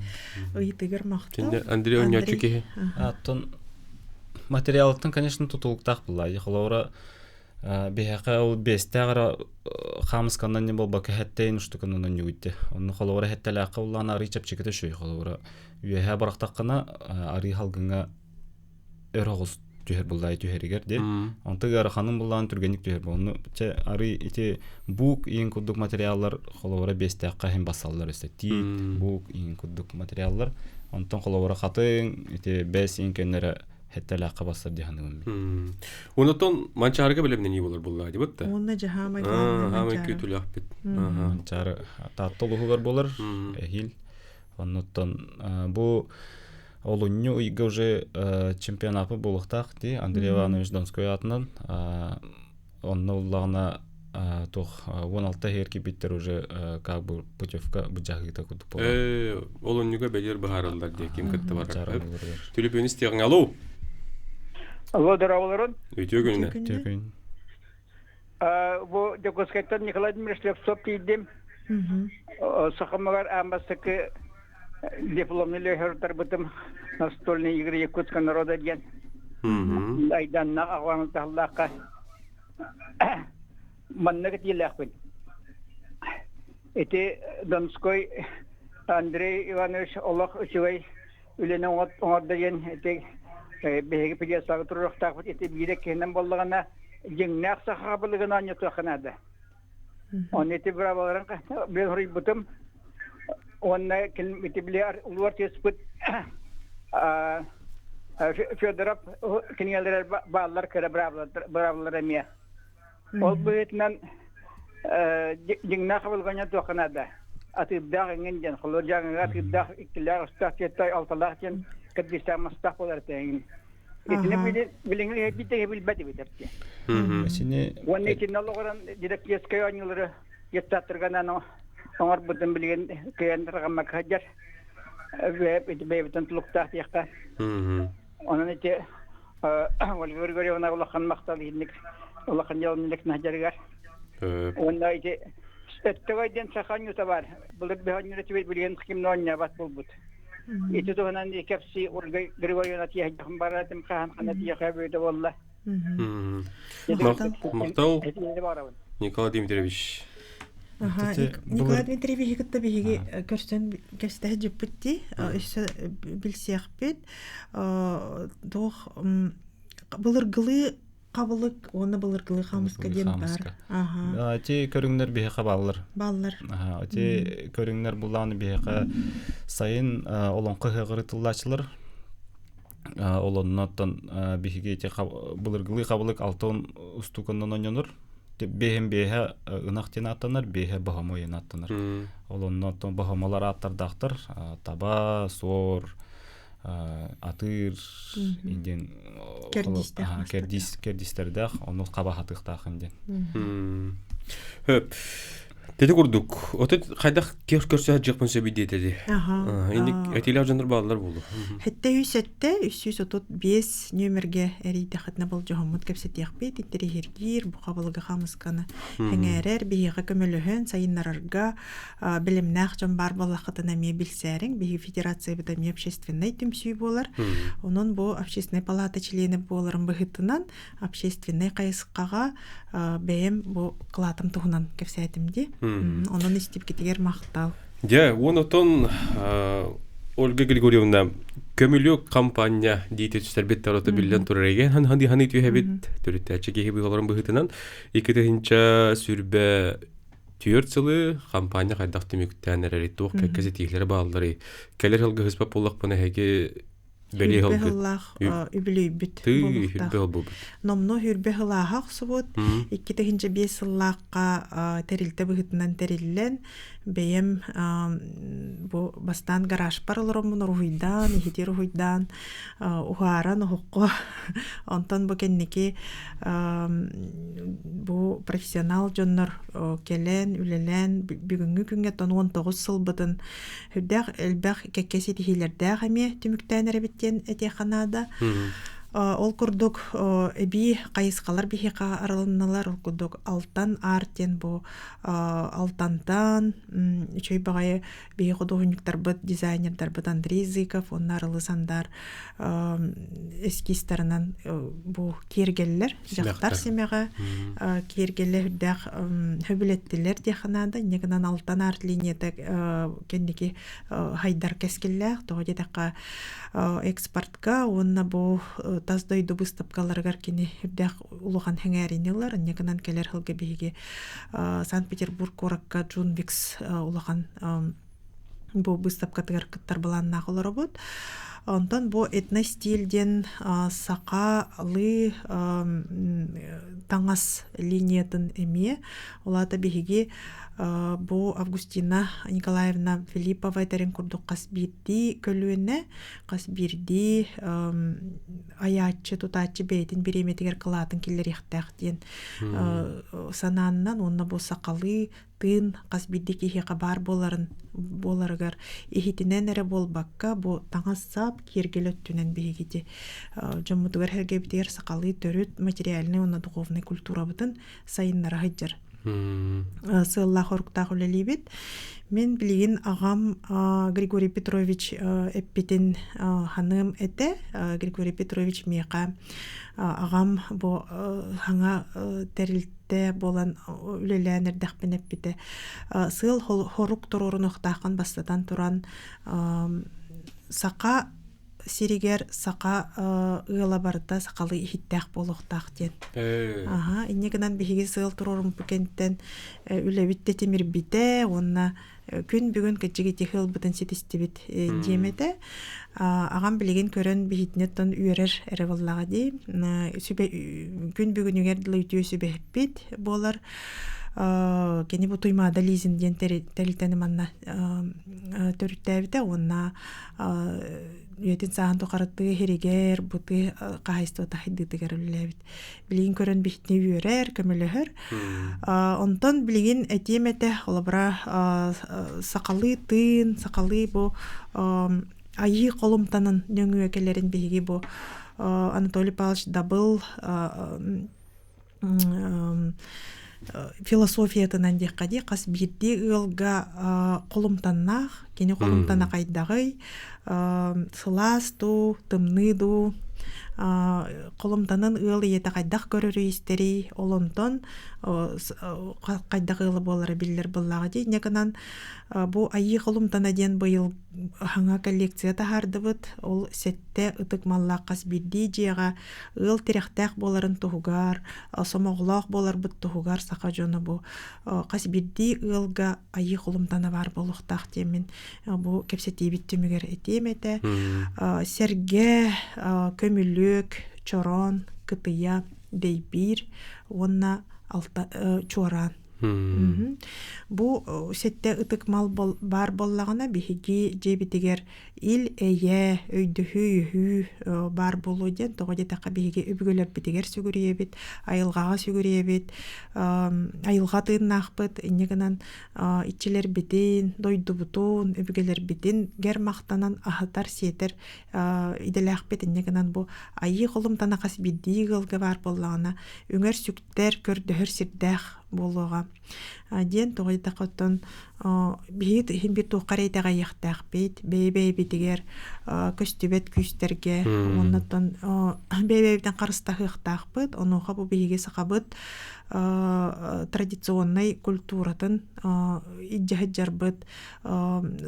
ыйытыгар махтал. Андрей оонньооччу киһи. Аттон материалтан, конечно, тутулуктаах булла. Холобура биһиэхэ ол биэстээх эрэ хаамысканан не буолбакка хэттейин уштуканан онньугуйте. Онно холобура хэттэлээххэ улаан арыы чэпчэкитэ үчүгэй холобура үөһээ барахтаххына арыы халгыҥа өр оҕус түһэр буллаайы түһэригэр ди онто ыараханын буллаан түргэнник түһэр онну чэ арый ити бук иин курдук материаллар холобура биэстээххэ иһин бассаллар өссө тиит бук иин курдук материаллар онтон холобура хатыҥ ити бэс иин көннөрө хэттэлээххэ бассар дьаһаныгым мин Онотон манчаарыга бэлэмнэнии болар буллаа дибит да. Уонна жаһаамай Хаамай күтүлэхпит. Манчаары Таатта улууһугар болар эһиил оннуттан бу олунньу ыйга уже чемпионаты буолуохтаах дии Андрей Иванович Донской аатынан. Онно уллаҕына туох 16 иһэр кипиттер уже как бы путевка быдьаһыыта курдук буолар. Э, олунньуга бэлиэр быһаараллар диye ким кытта барар. Түлүпүөн истиэҕиҥ алло. Алло, дорооболорун. Үтүө күнүнэн. Үтүө күн. Бу Дьокуускайтан Николай Дмитриевич Слепцов тиийдим. Сахамыгар аан бастакы дипломный лөһөрдарбытым настольные игры Якутского народа диэн айданна аҕалан таһыллаахха маннык этиилээхпин. Ити Донской Андрей Иванович олох үчүгэй үлэни оҥордо диэн ити биһиги пьесаҕа туруохтаахпыт ити биирэ киһинэн буоллаҕына дьиҥнээх саха хабылыгын оонньотуохха наада. Онно ити быраабаларын били суруйбутум уонна ити били улуу артыыспыт Федоров кинигэлэрэ бааллар кыра быраабылар эмиэ. Ол быһыытынан дьиҥнээх хабылҕанньа туохха наада. Атыырдаах эҥин диэн, холобур дьааҥыга атыырдаах иккилээх, үстээх, түөртээх, алталаах диэн кэрдиистээх мастаах буолар этэ эҥин. Итини билиҥҥи иһэрдии тэҥэ билбэт эбит эртиэ. Сини Уонна итиннэ олоҕуран дидактическай оонньуулары детсадтарга анаан оҥорбутун билигин кыайан тарҕаммакка сылдьар. Бэйэбитин тулуктаах диэххэ. Онон ити Ольга Григорьевна улахан махтал иһинник улахан дьалынник наһдьарыгар. Уонна ити өттөгөй диэн саха оонньуута баар. Былыр бөһөнньүрэ түбэй билигин ким оонньообот буолбут. Ити туһунан кэпсии Ольга Григорьевна тиэһэйдэхин бараатым хаһан хана тиэхэ бүйдэ буолла. Махтал Николай Дмитриевич. Николай Дмитриевичи кытта биһиги көрсөн кэстэһэ дьиппит дии. Өссө билсиэхпит. Туох былыргылыы хабылык уонна былыргылыы хаамыска диэн баар. Аха. Ити көрүҥнэр биһиэхэ бааллар. Бааллар. Аха. Ити көрүҥнэр буллааны биһиэхэ сайын олоҥхо ыһыаҕар ытыллааччылар. Ол оннуттан биһиги ити былыргылыы хабылык алтын устуканнан оонньонор. Бэһин бэһэ ынах диэн ааттанар, бэһэ баһомо диэн ааттанар. Ол оннуттан баһомолор ааттардаахтар. Таба, суор, атыыр диэн кэрдиис кэрдиистэрдээх, ону хаба хатыахтаахын диэн. Хөп. Тети курдук, отут хайдах кер көрсө дьыппын сөбүй диэтэ Инник этилэр дьоннор бааллар буолу. Хетте үс этте 335 нөмерге эрийдэхитинэ болдьоһоммут кэпсэтиэхпит интэриэһиргиир бу хабылыга хамысканы хэҥээрэр биһиэхэ көмөлөһөн сайыннарарга билимнээх дьон баар буоллаххытына эмиэ билсээриҥ биһиги федерациябыт эмиэ общественнай түмсүү буолар онон бу общественнай палата чилиэнэ буоларын быһыытынан общественнай хайысхаҕа бэйэм бу кылаатым туһунан кэпсээтим дии. Онон истибикитигэр махтал. Дьэ, уон отон Ольга Григорьевна көмүлүөк компания диити түстэрбит тарата биллэн турар эгэ хан ханы ханы түһэбит төрүттээччи киһи быһаларын быһыытынан икки сүрбэ түөрт сылы компания хайдах түмүктээн эрэри туох кэккэ ситиилэри бааллары кэлэр сылга хыспап буоллахпына эһиги Бэлиэ сыллаах үбүлүөйбүт буолуохтаах. Номнуо хүрбэ сылааһа охсубут. 2005 сыллаахха тэрилтэ быһыытынан тэриллэн, бэйэм бу бастаан гаражпар олороммун уруһуйдаан, иһитир уруһуйдаан, уһааран оһоххо онтон бу кэнники бу профессионал дьоннор кэлэн, үлэлээн бүгүҥҥү күҥҥэ 19 сылбытын Үрдээх элбэх кэккэ ситиһиилэрдээх эмиэ түмүктээн эрэбит диэн этиэххэ наада. Ол курдук эбии хайысхалар биһиэхэ арылынналар. Ол курдук Алтан Арт диэн бу Алтантан үчүгэй баҕайы биһи худуоһунньуктарбыт, дизайнердарбыт Андрей Зыков уонна Арылы Сандар эскизтарынан бу киэргэллэр, дьахтар симэҕэ киэргэлэ үрдээх хөбүлэттилэр диэххэ наада. Инньэ гынан Алтан Арт линията кэнники хайдар кэскиллээх. Тоҕо диэтэххэ экспортка уонна бу тас дойду быыстапкаларыгар кини үрдээх улахан сэҥээриини ылар. Инньэ гынан кэлэр сылга биһиги Санкт-Петербург куоракка Джунвикс улахан бу быыстапкатыгар кыттар былааннаах олоробут. Онтон бу этностиль диэн сахалыы таҥас линиятын эмиэ. Ол аата биһиги бу Августина Николаевна Филиппова этэрин курдук хас биирдии көлүөнэ, хас биирдии айааччы, тутааччы бэйэтин бириэмэтигэр кылаатын киллэриэхтээх диэн санааннан уонна бу сахалыы тыын хас биирдии киһиэхэ баар буоларын буоларыгар иһитинэн эрэ буолбакка бу таҥас-сап киэргэл өттүнэн биһигити дьоммутугар сэргэбитигэр сахалыы төрүт материальнай уонна духовнай культурабытын сайыннара сылдьар сыаллаах оруктаах үлэлиибит. Мин билигин аҕам Григорий Петрович эппитин ханыам этэ. Григорий Петрович миэхэ аҕам бу хаҥа тэрилтэ буолан үлэлээн эрдэхпин эппитэ. Сыал хорук туруорунуохтааххын бастатан туран саха сиригэр саха ыала барыта сахалыы иһиттээх буолуохтаах диэн. Аха, инньэ гынан биһиги сыал туруоруммут кэнниттэн үлэбит тэтимирбитэ уонна күн бүгүн кырдьык ити ыалбытын ситистибит диэм этэ. Аҕам билигин көрөн биһитинэттэн үөрэр эрэ буоллаҕа дии. Сүбэ күн бүгүнүгэр дылы үтүө сүбэһиппит буолар. Кини бу Туймаада Лизин диэн тэрилтэни манна төрүттээбитэ уонна үйэтин сааһын тухары тыа иһиригэр бу тыа хаһаайыстыбата сайдыытыгар үлэлээбит. Билигин көрөн биһитини үөрэр, көмөлөһөр. Онтон билигин этиэм этэ, холобура сахалыы тыын, сахалыы бу айыы холумтанын нөҥүө кэлэрин биһиги бу Анатолий Павлович Дабыл философиятынан диэххэ дии хас биирдии ыалга холумтаннаах кини холумтана хайдаҕый сылаас дуу тымныы дуу холумтанын ыал ийэтэ хайдах көрөрүй истэрий ол онтон хайдах ыала буолара биллэр буоллаҕа дии инньэ гынан бу айыы холумтана диэн быйыл хаҥа коллекция таһаардыбыт ол сэттэ ытык маллаах хас биирдии дьиэҕэ ыал тирэхтээх буоларын туһугар, сомоҕолоох буоларбыт туһугар саха дьоно бу хас биирдии ыалга айыы холумтана баар буолуохтаах диэммин бу кэпсэтиибит түмүгэр этиэм этэ. Сэргэ, көмүлүөк, чороон, кытыйа, дэйбиир уонна алта чуораан. Бу сэттэ ытык мал баар буоллаҕына биһиги дьиэбитигэр ил-эйэ, өйдөһүү-өйөһүү баар буолуо диэн тоҕо диэтэххэ биһиги өбүгэлэрбитигэр сүгүрүйэбит, айылҕаҕа сүгүрүйэбит, айылҕа тыыннаахпыт, инньэ гынан иччилэрбитин, дойдубутун, өбүгэлэрбитин гэр махтанан аһатар-сиэтэр идэлээхпит инньэ гынан бу айыы холумтана хас биирдии ыалга баар буоллаҕына үҥэр-сүктэр, көрдөһөр сирдээх буолуоҕа. Диэн тоҕо диэтэххэ оттон биһиги иһин биир туохха эрэ итэҕэйиэхтээхпит, бэйэ-бэйэбитигэр көстүбэт күүстэргэ уонна оттон бэйэ-бэйэбитин харыстаһыахтаахпыт. Онуоха бу биһиги сахабыт традиционнай культуратын илдьэ сылдьарбыт,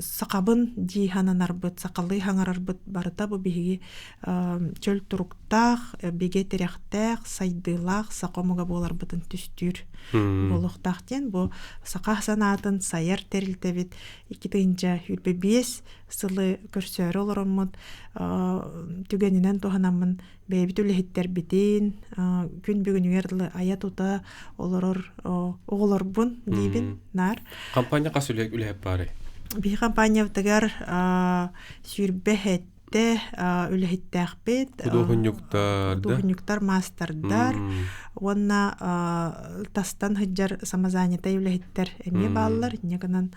сахабын дии сананарбыт, сахалыы саҥарарбыт барыта бу биһиги чөл туруктаах, бигэ тирэхтээх, сайдыылаах саха омуга буоларбытын түстүүр буолуохтаах диэн бу саха санаатын сайар тэрилтэбит 2025 сылы көрсөөрү олороммут түгэнинэн туһанаммын бэйэбит үлэһиттэрбитин күн бүгүнүгэр дылы айа-тута олорор оҕолорбун диибин наар. Компания хас үлэһит баарый? Биһи компаниябытыгар сүүрбэ сэттэ үлэһиттээхпит. Худуоһунньуктар, Худуоһунньуктар, маастардар уонна тастан сылдьар самозанятай үлэһиттэр эмиэ бааллар. Инньэ гынан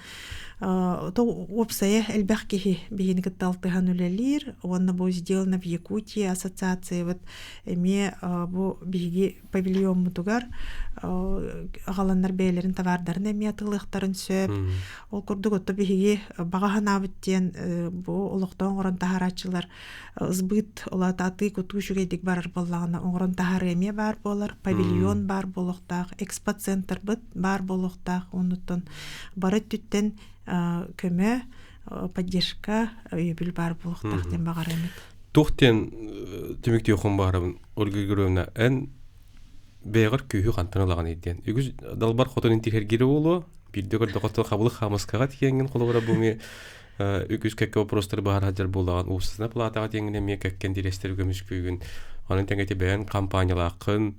уопсайа элбэх киһи биһини кытта алтыһан үлэлиир уонна бу «Сделано в Якутии» ассоциациябыт эмиэ бу биһиги павильоммутугар аҕаланнар бэйэлэрин товардарын эмиэ атыылыахтарын сөп. Ол курдук отто биһиги баҕа санаабыт диэн бу олохтоох оҥорон таһаарааччылар сбыт ол аата атыы-кутуу үчүгэйдик барар буоллаҕына оҥорон таһаарыы эмиэ баар буолар, павильон баар буолуохтаах, экспоцентрбыт баар буолуохтаах. Оннуттан бары өттүттэн көмө, поддержка, өйөбүл баар буолуохтаах диэн баҕарабыт. Туох диэн түмүктүөххүн баҕарабын, Ольга Григорьевна, эн бэйэҕэр күүһү хантан ылаҕыный диэн. Үгүс далбар хотун интиһэргиирэ буолуо, биирдэ көрдөххө хабылык хаамыскаҕа тиийэҥҥин холобура бу Үгүс кэккэ вопростары быһаар сылдьар буоллаҕын уопсастыбаннай палаатаҕа тиэҥҥин эмиэ кэккэ интэриэстэри көмүскүүгүн. Онон тэҥэ ити бэйэҥ компаниялааххын,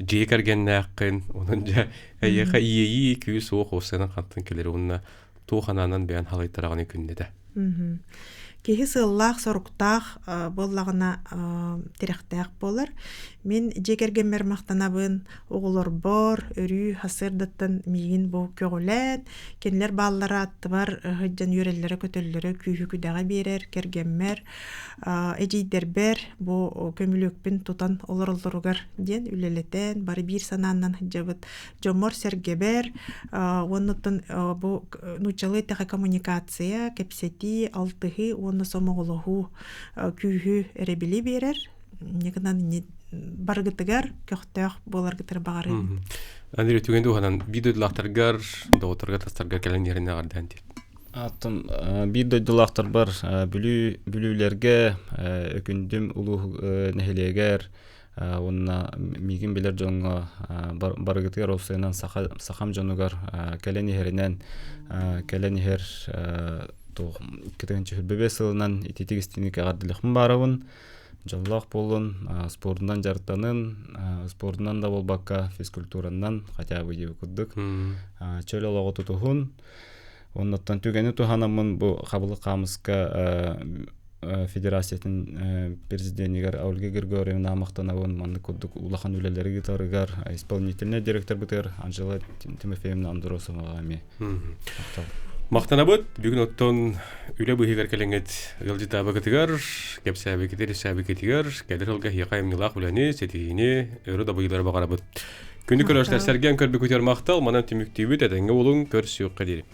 дьиэ кэргэннээххин, онон дьэ эйиэхэ иэйии күүс уох уопсайынан хантан кэлэр уонна туох анаанан бэйэн халыйтараҕыный күннэтэ? Киһи сыаллаах-соруктаах буоллаҕына тирэхтээх буолар. Мин дьиэ кэргэммэр махтанабын, оҕолорбор өрүү сарсыардаттан миигин бу көҕүлээн, кинилэр бааллара аттыбар сылдьан үөрэллэрэ-көтөллөрө күүһү-күдэҕи биэрэр, кэргэммэр, эдьиийдэрбэр бу көмүлүөкпүн тутан олороллоругар диэн үлэлэтэн, бары биир санааннан сылдьабыт. Дьоммор-сэргэбэр уонна оттон бу нууччалыы эттэххэ коммуникация, кэпсэтии, алтыһыы уонна сомоҕолоһуу күүһү эрэбили биэрэр. Инньэ гынан барыгытыгар көхтөөх буоларгытыгар баҕарыам. Андрей түгэн туһанан биир дойдулаахтаргар, доҕотторго тастаргар кэлэн иһэрин эҕэрдээн тиэрт. Аттан биир дойдулаахтарбар Бүлүү Бүлүүлэргэ Өкүндүм улууһу нэһилиэгэр уонна миигин билэр дьоҥҥо барыгытыгар уопсайынан саха сахам дьонугар кэлэн иһэринэн кэлэн иһэр туох 2025 сылынан ититик истиҥник эҕэрдэлиэхпин баарабын дьоллоох буоллун спордунан дьарыктанын спордунан да буолбакка физкультуранан хотя бы диэбит курдук чөл олоҕу тутуһун оннуттан түгэни туһанаммын бу хабылык хаамыска федерациятын президенигэр Ольга Григорьевна махтанабын маннык курдук улахан үлэлэри ыытарыгар исполнительнай директорбытыгар Анжела Тимофеевна Андросоваҕа эмиэ махтал. Махтанабыт. Бүгүн оттон үлэ быыһыгар кэлэҥҥит ыалдьытаабыкытыгар, кэпсээбикитигэр, исээбикитигэр кэлэр сылга эһиэхэ айымньылаах үлэни, ситиһиини, өрө дабайыылары баҕарабыт. Күндү көрөөччүлэр, сэргээн көрбүкүтүгэр махтал. Манан түмүктүүбүт. Этэҥҥэ буолуҥ, көрсүөххэ диэри.